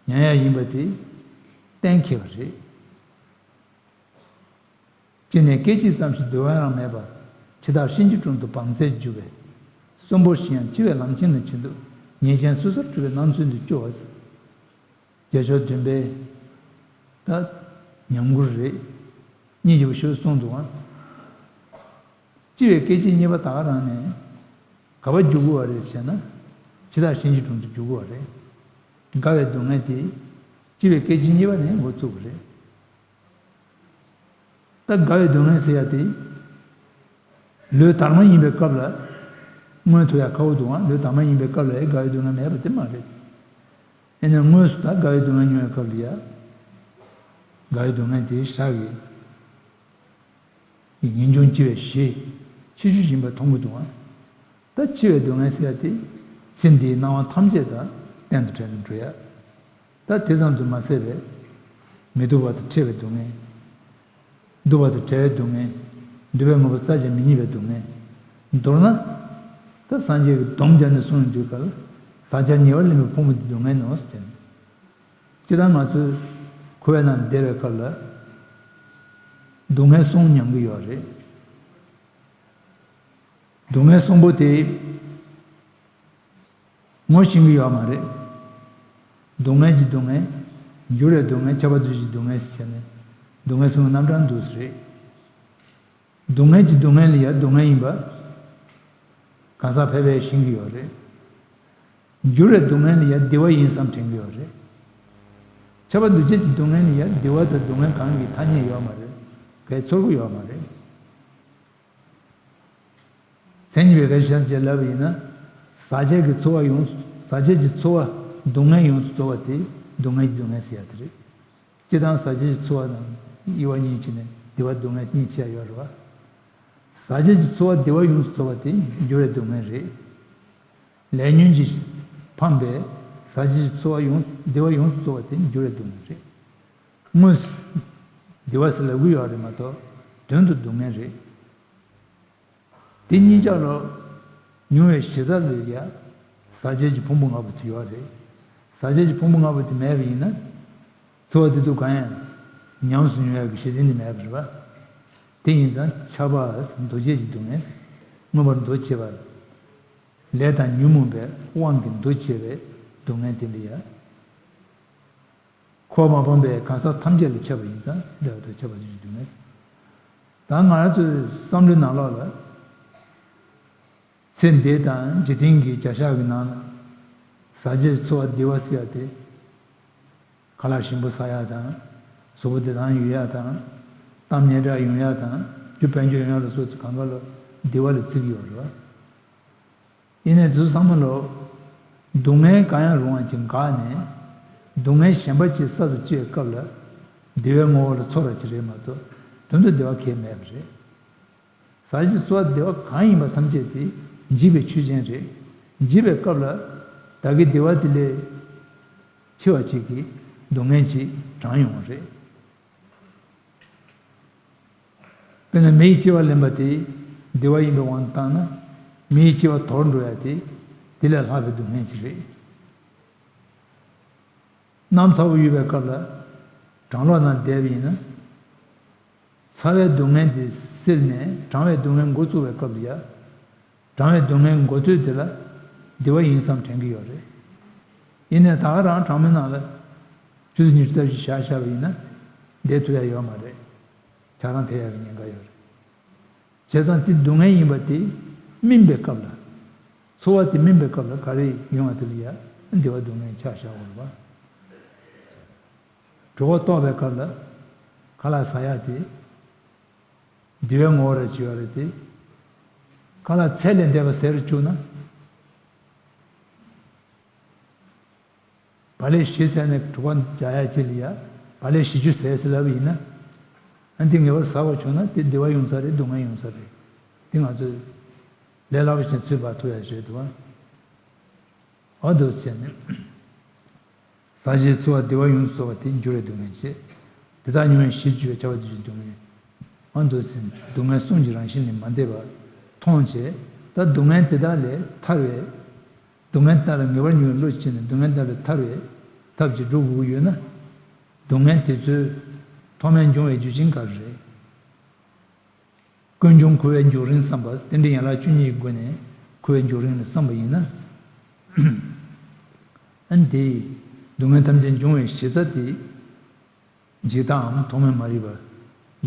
མྱོང་ཡ་ཡིན་པ་དེ། གཏན་འཁེལ་བ་རེད། སྐྱེས་ནས་སྐད་ཅིག་ཙམ་ཞིག་སྡོད་པ་ཡང་མེད་པར། འཆི་བདག་གཤིན་རྗེའི་དྲུང་དུ་བང་མཛད་བརྒྱུགས་པས། གསོན་པོར་ཤི་ཡང་འཆི་བའི་ལམ་ཆེན་ལ་ཕྱིན་འདུག་ཉེས་ཅན་སོ་སོར་འཁྲུལ་པའི་སྣང་ཚུལ་འདི་སྐྱོ་བ། རྒྱལ་མཆོག་བདུན་པའི་ད་ཉམས་མགུར་རེད། སྙིང་རྗེ་པོ་ཞེ་པོ་གསུངས་འདུག་ཨང་། སྐྱེ་བའི་སྐད་ཅིག་གཉིས་པ་ད་ག་རང་ནས་ག་པར་རྒྱུག་དགོས་པ་རེད་ཟེར་ན། འཆི་བདག་གཤིན་རྗེའི་དྲུང་དུ་རྒྱུག་དགོས་པ་རེད། རྒ་བའི་སྡུག་བསྔལ་དེ་སྐྱེ་བའི་སྐད་ཅིག་གཉིས་པ་ནས་འགོ་བཙུགས་པ་རེད། ད་རྒ་བའི་སྡུག་བསྔལ་ཟེར་ཡ་དེ། ལུས་དར་མ་ཡིན་པའི་སྐབས་ལ་མངོན་ཐུབ་ཡ་ཁག་པོ་འདུག་ཨང་། ལུས་དར་མ་ཡིན་པའི་སྐབས་ལ་ཨེ་རྒ་བའི་སྡུག་བསྔལ་མེད་པ་དེ་མ་རེད། ཨེ་ནས་དངོས་སུ་ད་རྒ་བའི་སྡུག་བསྔལ་མྱོང་བའི་སྐབས་ལ་ཡ། རྒ་བའི་སྡུག་བསྔལ་དེ་ཤག་གི་ངེས་འབྱུང་སྐྱེ་བའི་གཞི། ཤི་རྒྱུ་ཡིན་པ་མཐོང་གི་འདུག་ཨང་། ད་འཆི་བའི་སྡུག་བསྔལ་ཟེར་ཡ་དེ། ཚེ་འདིའི་སྣང་བ་ཐམས་ཅད་དང་གཏན་དུ་བྲལ་ནས་འགྲོ་ཡ། ད་དེ་ཙམ་དུ་མ་ཟད་པའི་མི་སྡུག་པ་དང་ཕྲད་པའི་སྡུག་བསྔལ། སྡུག་པ་དང་བྲལ་བའི་སྡུག་བསྔལ། སྡུག་པའི་དངོས་པོ་རྩ་ཆེན་མི་རྙེད་པའི་སྡུག་བསྔལ། མདོར་ན། ད་སངས་རྒྱས་ཀྱིས་སྡོམ་རྒྱབ་ནས་གསུངས་ཡོང་དུས་ག་ལ། ཟག་བཅས་ཉེ་བར་ལེན་པའི་ཕུང་པོ་འདི་སྡུག་བསྔལ་ནོ་ཟེར་ནས། སྤྱིར་བཏང་ང་ཚོས་འཁོར་བའི་ནང་བསྡད་པའི་སྐབས་ལ། སྡུག་བསྔལ་གསུམ་མྱོང་གི་ཡོད་རེད། སྡུག་བསྔལ་གསུམ་པོ་དེ། ངོ་ཤེས་ཀྱི་ཡོད་མ་རེད། སྡུག་བསྔལ་གྱི་སྡུག་བསྔལ། འགྱུར་བའི་སྡུག་བསྔལ། ཁྱབ་པ་འདུ་བྱེད་ཀྱི་སྡུག་བསྔལ་ཟེར་བྱས་ནས། སྡུག་བསྔལ་གསུམ་གྱི་རྣམ་གྲངས་འདུག་སེ་རེད། སྡུག་བསྔལ་གྱི་སྡུག་བསྔལ་ལ་ཡང་སྡུག་བསྔལ་ཡིན་པ། གང་ཟག་ཕལ་པས་ཤེས་ཀྱི་ཡོད་རེད། འགྱུར་བའི་སྡུག་བསྔལ་ལ་ཡང་བདེ་བ་ཡིན་བསམ་དྲན་གྱི་ཡོད་རེད། ཁྱབ་པ་འདུ་བྱེད་ཀྱི་སྡུག་བསྔལ་ལ་ཡང་བདེ་བ་དང་སྡུག་བསྔལ་གང་གི་ཐ་སྙད་ཡོད་མ་རེད། གའི་ཚོར་གྱི་ཡོད་མ་རེད། མཚན་ཉིད་པའི་སྐད་ཆ་བྱས་ལབ་པ་ཡིན་ན། ཟག་བཅས་ཀྱི་ཚོར་བ་ཡོངས། ཟག་བཅས་ཀྱི་ཚོར་བ་སྡུག་བསྔལ་ཡོངས་སུ་རྫོགས་པ་དེ་སྡུག་བསྔལ་གྱི་སྡུག་བསྔལ་ཟེར་ཡ་དེ་རེད། སྤྱིར་བཏང་ཟག་བཅས་ཀྱི་ཚོར་བ་རྣམས་དབྱེ་བ་གཉིས་ཕྱེ་ནས་བདེ་བ་སྡུག་བསྔལ་གཉིས་ཕྱེ་ཡ་ཡོད་རེད་བ། ཟག་བཅས་ཀྱི་ཚོར་བ་བདེ་བ་ཡོངས་སུ་རྫོགས་པ་དེ་འགྱུར་བའི་སྡུག་བསྔལ་རེད། ལས་ཉོན་གྱིས་འཕངས་པའི་ཟག་བཅས་ཀྱི་ཚོར་བ་ཡོངས། བདེ་བ་ཡོངས་སུ་རྫོགས་པ་དེ་འགྱུར་བའི་སྡུག་བསྔལ་རེད། དངོས་སུ་བདེ་བ་ཟེར་ལབ་ཀྱི་ཡོད་རེད་མ་གཏོགས། དོན་དུ་སྡུག་བསྔལ་རེད། དེ་གཉིས་ཆར་ལ་མྱོང་བའི་གཞི་རྩ་ལ་ཡ། ཟག་བཅས་ཀྱི་ཕུང་པོ་ལྔ་པོ་དེ་ཡོད་རེད། ཟག་བཅས་ཀྱི་ཕུང་པོ་ལྔ་པོ་དེ་མེད་པ་ཡིན་ན། ཚོར་བ་དེ་དུས་གང་ཡང་ཉམས་སུ་མྱོང་ཡག་གི་གཞི་རྟེན་དེ་མེད་པ་རེད་པ། དེ་ཡིན་ཙང་ཁྱབ་པ་འདུ་བྱེད་ཀྱི་སྡུག་བསྔལ། མངོན་པར་འདུ་བྱེད་པ། ལས་དང་ཉོན་མོངས་པའི་དབང་གིས་འདུ་བྱེད་པའི་སྡུག་བསྔལ་དེ་འདྲ་ཡ། འཁོར་བ་མ་སྤངས་པའི་གང་ཟག་ཐམས་ཅད་ལ་ཁྱབ་པ་ཡིན་ཙང་དེ་ལ་ཁྱབ་པ་འདུ་བྱེད་ཀྱི་སྡུག་བསྔལ། ད་ང་རང་ཚོའི་བསམ་བློའི་ནང་ལོགས་ལ། ཚེ་འདི་དང་འཇིག་རྟེན་གྱི་བྱ་གཞག་གི་ནང་ལ། ཟག་བཅས་ཚོར་བ་བདེ་བ་ཟེར་ཡ་དེ། ཁ་ལག་ཞིམ་པོ་ཟ་ཡ་དང་། གཟུགས་པོ་བདེ་ཐང་ཡོད་ཡ་དང་། གཏམ་སྙན་གྲགས་ཡོང་ཡ་དང་། རྒྱུ་དཔལ་འབྱོར་ཡོང་ཡ་ལ་སོགས་ཚོ་གང་ག་ལ་བདེ་བ་ལ་བརྩི་གི་ཡོད་རེད་བ། ཡིན་ནའི་དེ་ཚོ་ཚང་མ་ལོ། སྡུག་བསྔལ་གང་ཡང་རུང་བ་ཅིག་འགགས་ནས། སྡུག་བསྔལ་གཞན་པ་ཅིག་གསར་དུ་སྐྱེ་བའི་སྐབས་ལ། བདེ་བའི་ངོ་བོ་ལ་ཚོར་བ་ཅིག་རེད་མ་གཏོགས། དོན་དུ་བདེ་བ་གང་ཡང་མེད་པ་རེད། ཟག་བཅས་ཚོར་བ་བདེ་བ་གང་ཡིན་པ་ཐམས་ཅད་དེ་འཇིག་པའི་ཆོས་ཅན་རེད། འཇིག་པའི་སྐབས་ལ་ད་གིན་བདེ་བ་དེ་ལས་ཆེ་བ་ཅིག་གི་སྡུག་བསྔལ་ཅིག་དྲངས་ཡོང་བ་རེད། དཔེར་ན་མེ་ཡི་ལྕི་བ་ལེན་པ་དེ་བདེ་བ་ཡིན་པའི་དབང་དུ་བཏང་ན། མེ་ཡི་ལྕི་བ་དོར་འགྲོ་ཡ་དེ་དེ་ལས་ལྷག་པའི་སྡུག་བསྔལ་ཅིག་རེད། གནམ་ཚ་པོ་ཡོད་པའི་སྐབས་ལ་གྲང་གློག་ནང་བསྡད་པ་ཡིན་ན། ཚ་བའི་སྡུག་བསྔལ་དེ་སེལ་ནས་གྲང་བའི་སྡུག་བསྔལ་འགོ་བཙུགས་པའི་སྐབས་ལ་ཡ། གྲང་བའི་སྡུག་བསྔལ་འགོ་ཚུགས་དེ་ལ་བདེ་བ་ཡིན་བསམ་དྲན་གྱི་ཡོད་རེད། ཡིན་ནའི་ད་ག་རང་གྲང་མོའི་ནང་ལ་ཆུ་ཚོད་ཉི་ཤུ་རྩ་བཞི་བཞག་བཞག་པ་ཡིན་ན་བསྡད་ཐུབ་ཡ་ཡོད་མ་རེད། ཆག་སྡང་ཐེབས་ཡ་གི་ཉེན་ཁ་ཡོད་རེད། བྱས་ཙང་དེ་སྡུག་བསྔལ་ཡིན་པ་དེ་སྨིན་པའི་སྐབས་ལ། ཚོར་བ་དེ་སྨིན་པའི་སྐབས་ལ་ག་རེ་ཡོང་བ་དེ་ལ་ཡ་བདེ་བ་སྡུག་བསྔལ་ཆ་བཞག་དགོས་རེད་པ། གྲོད་ཁོག་ལྟོགས་པའི་སྐབས་ལ་ཁ་ལག་ཟ་ཡ་དེ་བདེ་བའི་ངོ་བོ་ར་ཅིག་ཡོད་རེད་དེ། ཁ་ལག་ཚད་ལས་འདས་པ་ཟས་རུ་བཅུག་ན། བག་ལེབ་བཞི་ཟས་ནས་གྲོད་ཁོག་འཇགས་ཡ་ཅིག་ལ་ཡ། བག་ལེབ་བཞི་བཅུ་ཟས་ཟེར་ལབ་པ་ཡིན་ན། ཨ་འདི་ངེས་པར་ཟ་དགོས་བྱུང་ན་དེ་བདེ་བ་ཡོང་ས་རེད། སྡུག་བསྔལ་ཡོང་ས་རེད། དེ་ང་ཚོས་ལས་སླ་པོ་ཞིག་ཚུར་འབག་ཐུབ་ཡ་ཞིག་རེད་འདུག་ཨ། འོ་འདུག་བྱས་ནས། ཟག་བཅས་ཚོར་བ་བདེ་བ་ཡོངས་སུ་རྫོགས་པ་དེ་འགྱུར་བའི་སྡུག་བསྔལ་བྱེད། དེ་དག་མྱོང་བའི་གཞིར་གྱུར་པའི་ཁྱབ་པ་འདུ་བྱེད་ཀྱི་སྡུག་བསྔལ། ཨ་འདུག་ཟེར་ནས་སྡུག་བསྔལ་གསུམ་གྱི་རང་བཞིན་ལས་མ་འདས་པ་མཐོང་བྱས། ད་སྡུག་བསྔལ་དེ་དག་ལས་ཐར་བའི། སྡུག་བསྔལ་དེ་དག་ལ་ངེས་པར་མྱོང་བའི་བློ་ཅིག་ནས་སྡུག་བསྔལ་དེ་དག་ལས་ཐར་བའི་ཐབས་ཅིག་སྒྲུབ་དགོས་ཀྱི་ཡོད་ན། སྡུག་བསྔལ་དེ་ཚོའི་ཐོག་མའི་འབྱུང་བའི་རྒྱུ་རྐྱེན་ག་རེ་རེད། ཀུན་འབྱུང་འཁོར་བའི་འགྱུར་རིམ་བསམ་པ། རྟེན་འབྲེལ་ཡན་ལག་བཅུ་གཉིས་ཀྱི་སྒོ་ནས་འཁོར་བའི་འགྱུར་རིམ་ལ་བསམ་པ་ཡིན་ན། ཨ་ནི་དེ་སྡུག་བསྔལ་ཐམས་ཅད་འབྱུང་བའི་གཞི་རྩ་དེ། འཇིག་ལྟའམ་ཐོག་མེད་མ་རིག་པ་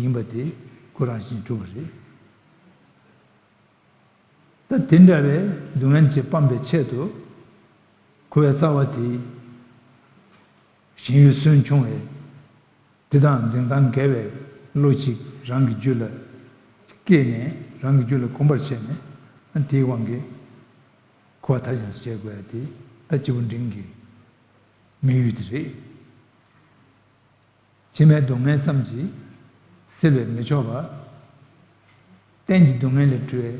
ཡིན་པ་དེ་ཁོ་རང་བཞིན་གྲུབ་པ་རེད། ད་དེ་འདྲ་བའི་སྡུག་བསྔལ་གྱིས་སྤངས་པའི་ཆེད་དུ། འཁོར་བའི་རྩ་བ་དེ་ཞེན་ཡུལ་སུན་ཕྱུང་བས། དེ་དག་འཛིན་སྟངས་འགལ་བའི་བློ་ཅིག་རང་གི་རྒྱུད་ལ་སྐྱེས་ནས། རང་གི་རྒྱུད་ལ་གོམས་པར་བྱས་ནས། དེའི་དབང་གིས་འཁོར་བ་མཐའ་ཡས་སུ་བྱེད་དགོས་ཡ་དེ་ད་སྐྱེས་བུ་འབྲིང་གི་དམིགས་ཡུལ་དེ་རེད། ཕྱི་མའི་སྡུག་བསྔལ་ཙམ་གྱིས་སེལ་བས་མི་ཆོག་པ། གཏན་གྱི་སྡུག་བསྔལ་ལས་གྲོལ་བའི་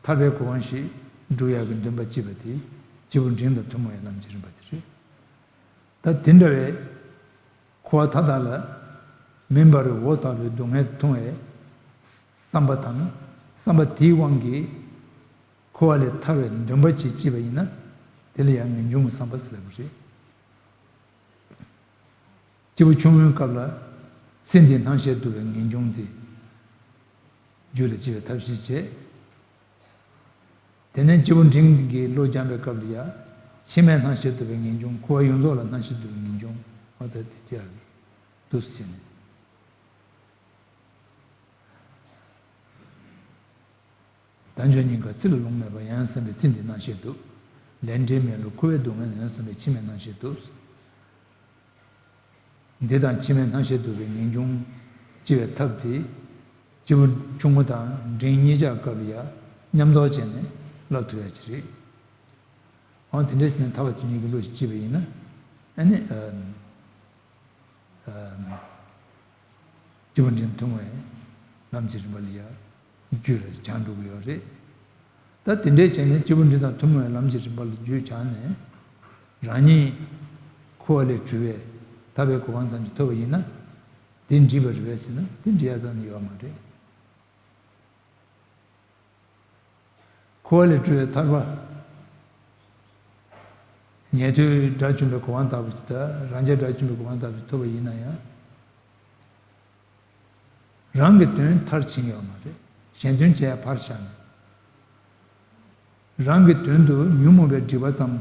ཐར་པའི་གོ་འཕང་ཞིག་ སྒྲུབ་ཡག་གི་འདུན་པ་སྐྱེས་པ་དེ་སྐྱེས་བུ་འབྲིང་དང་ཐུན་མོང་བའི་ལམ་གྱི་རིམ་པ་དེ་རེད། ད་དེ་འདྲ་བའི་འཁོར་བ་མཐའ་དག་ལ་མི་འབར་བའི་འོད་ལྟ་བུའི་སྡུག་བསྔལ་མཐོང་བའི་བསམ་པ་དང་། བསམ་པ་དེའི་དབང་གིས་འཁོར་བ་ལས་ཐར་བའི་འདུན་པ་ཅིག་སྐྱེས་པ་ཡིན་ན། དེ་ལ་ཡང་ངེས་འབྱུང་གི་བསམ་པ་ཟེར་ལབ་པ་རེད། སྐྱེས་བུ་ཆུང་ངུའི་སྐབས་ལ་ཚེ་འདིའི་སྣང་ཤས་སྡུག་པའི་ངེས་འབྱུང་དེ་རྒྱུད་ལ་སྐྱེ་བའི་ཐབས་ཤེས་བྱེད། དེ་ནས་སྐྱེས་བུ་འབྲིང་གི་བློ་སྦྱངས་པའི་སྐབས་ལ་ཡང་ཕྱི་མའི་སྣང་ཤས་སྡུག་པའི་ངེས་འབྱུང་། འཁོར་བ་ཡོངས་རྫོགས་ལ་སྣང་ཤས་སྡུག་པའི་ངེས་འབྱུང་། འོ་ད་དེ་སྐྱེ་བ་རེད། འདུག་སེ་བྱས་ནས། དལ་འབྱོར་སྙིང་གར་ཚིག་ལ་ལུང་མེད་པར། ཡང་བསམ་པའི་ཚེ་འདིའི་སྣང་ཤས་སྡུག། ལས་འབྲས་མེད་ལུགས་འཁོར་བའི་སྡུག་བསྔལ། ཡང་བསམ་པའི་ཕྱི་མའི་སྣང་ཤས་སྡུག། འདི་དང་ཕྱི་མའི་སྣང་ཤས་སྡུག་པའི་ངེས་འབྱུང་སྐྱེ་བའི་ཐབས་དེ། སྐྱེས་བུ་ཆུང་ངུ་དང་འབྲིང་གཉིས་ཆར་སྐབས་ལ་ཡང་མཉམ་འདོགས་བྱས་ནས་བསླབ་ཐུབ་ཡ་ཅིག་རེད། འོ་དེ་འདྲ་བྱས་ནས་ཐར་པ་དོན་གཉེར་གྱི་བློ་ཞིག་སྐྱེས་པ་ཡིན་ན། ཨ་ནི། ཨ། སྐྱེས་བུ་འབྲིང་ཐུན་མོང་བའི་ལམ་གྱི་རིམ་པ་ལ་ཡང་རྒྱུད་ལ་སྦྱངས་འགྲོ་གི་ཡོད་རེད། ད་དེ་འདྲས་བྱས་ནས་སྐྱེས་བུ་འབྲིང་དང་ཐུན་མོང་བའི་ལམ་གྱི་རིམ་པ་ལ་རྒྱུད་སྦྱངས་ནས། རང་ཉིད་འཁོར་བ་ལས་གྲོལ་བའི་ཐར་པའི་གོ་འཕང་ཙམ་ཞིག་ཐོབ་པ་ཡིན་ན། དེ་འགྲིག་པ་རེད་པས་ཟེར་ན། དེ་འགྲིག་ཡ་ཙམ་ནི་ཡོད་མ་རེད། འཁོར་བ་ལས་གྲོལ་བའི་ཐར་པ། ཉན་ཐོས་དགྲ་བཅོམ་པའི་གོ་འཕང་ལྟ་བུ་ཞིག་དང་། རང་རྒྱལ་དགྲ་བཅོམ་པའི་གོ་འཕང་ལྟ་བུ་ཞིག་ཐོབ་པ་ཡིན་ན་ཡང་། རང་གི་དོན་མཐར་ཕྱིན་ཡོད་མ་རེད། གཞན་དོན་བྱས་ཕར་བཞག་ནས། རང་གི་དོན་དུ་ཉོན་མོངས་པའི་སྒྲིབ་པ་ཙམ་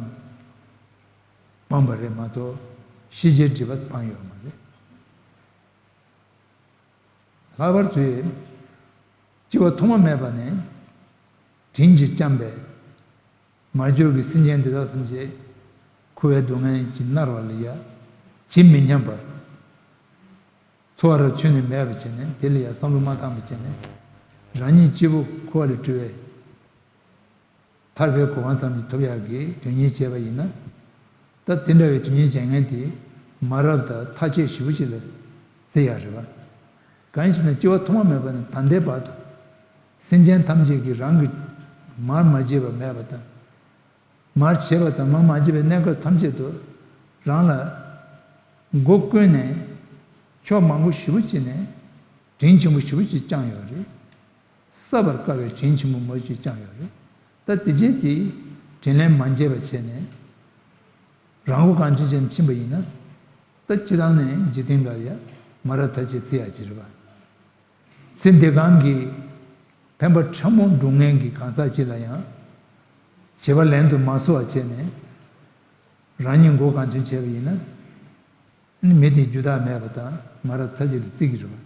སྤངས་པ་རེད་མ་གཏོགས། ཤེས་བྱའི་སྒྲིབ་པ་སྤངས་ཡོད་མ་རེད། ལྷག་པར་དུ་སྐྱེ་བ་ཐོག་མ་མེད་པ་ནས་དྲིན་གྱིས་བསྐྱངས་པའི་མར་གྱུར་གྱི་སེམས་ཅན་འདི་དག་ཐམས་ཅད་འཁོར་བའི་སྡུག་བསྔལ་གྱིས་མནར་བ་ལ་ཡང་ཇི་མི་སྙམ་པར། འཚོ་བ་རབ་ཁྱོན་ནས་མེད་པ་བྱས་ནས། དེ་ལ་ཡང་བསམ་བློ་མ་བཏང་བ་བྱས་ནས། རང་ཉིད་སྐྱེས་བུ་འཁོར་བ་ལས་གྲོལ་བའི་ཐར་པའི་གོ་འཕང་ཙམ་ཞིག་ཐོབ་ཡག་གི་དོན་གཉེར་བྱས་པ་ཡིན་ན། ད་དེ་འདྲ་བའི་དོན་གཉེར་བྱེད་མཁན་དེ་མ་རབས་དང་ཐ་ཆད་ཞེ་པོ་ཅིག་ལ་བརྩི་ཡག་རེད་པ། གང་ཡིན་ཟེར་ན། སྐྱེ་བ་ཐོག་མ་མེད་པ་ནས་ད་ལྟའི་བར་དུ་སེམས་ཅན་ཐམས་ཅད་ཀྱིས་རང་གི་མར་མ་བརྗེད་པ་མེད་པ་དང་། མར་བྱས་པ་དང་མར་མ་བརྗེད་པའི་གནས་སྐབས་ཐམས་ཅད་དུ་རང་ལ་མགོ་བསྐོན་ནས་ཕྱོགས་མང་པོ་ཞེ་པོ་ཅིག་ནས་དྲིན་ཆེན་པོ་ཞེ་པོ་ཅིག་བསྐྱངས་ཡོད་རེད། བསགས་པར་དཀའ་བའི་དྲིན་ཆེན་པོ་མང་པོ་ཅིག་བསྐྱངས་ཡོད་རེད། ད་དེ་རྗེས་དེ་དྲིན་ལན་མ་འཇལ་བ་བྱས་ནས་རང་མགོ་གང་ཐོན་བྱས་ནས་ཕྱིན་པ་ཡིན་ན། ད་སྤྱིར་བཏང་ནས་འཇིག་རྟེན་འདིར་ཡང་མ་རབས་ཐ་ཆད་བརྩི་ཡག་ཅིག་རེད་པ། ཚེ་འདི་གང་གི་ཕན་པ་ཕྲ་མོ་སྒྲུབ་མཁན་གྱི་གང་ཟག་ཅིག་ལ་ཡང་བྱས་པ་ལན་དུ་མ་གསོལ་བ་བྱས་ནས་རང་ཉིད་མགོ་གང་ཐོན་བྱས་པ་ཡིན་ན། མི་དེ་རྒྱུ་བདག་མེད་པ་དང་མ་རབས་ཐ་ཆད་དུ་བརྩི་གི་རེད་པ།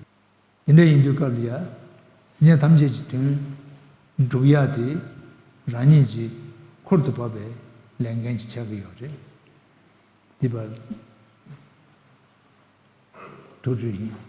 དེ་འདྲ་ཡིན་དུས་སྐབས་ལ་ཡང་སེམས་ཅན་ཐམས་ཅད་ཀྱི་དོན་སྒྲུབ་ཡག་དེ་རང་ཉིད་ཀྱི་འཁོར་དུ་བབས་པའི་ལས་འགན་ཅིག་ཆགས་ཀྱི་ཡོད་རེད། འདི་པར་ཐུགས་རྗེ་ཡིན།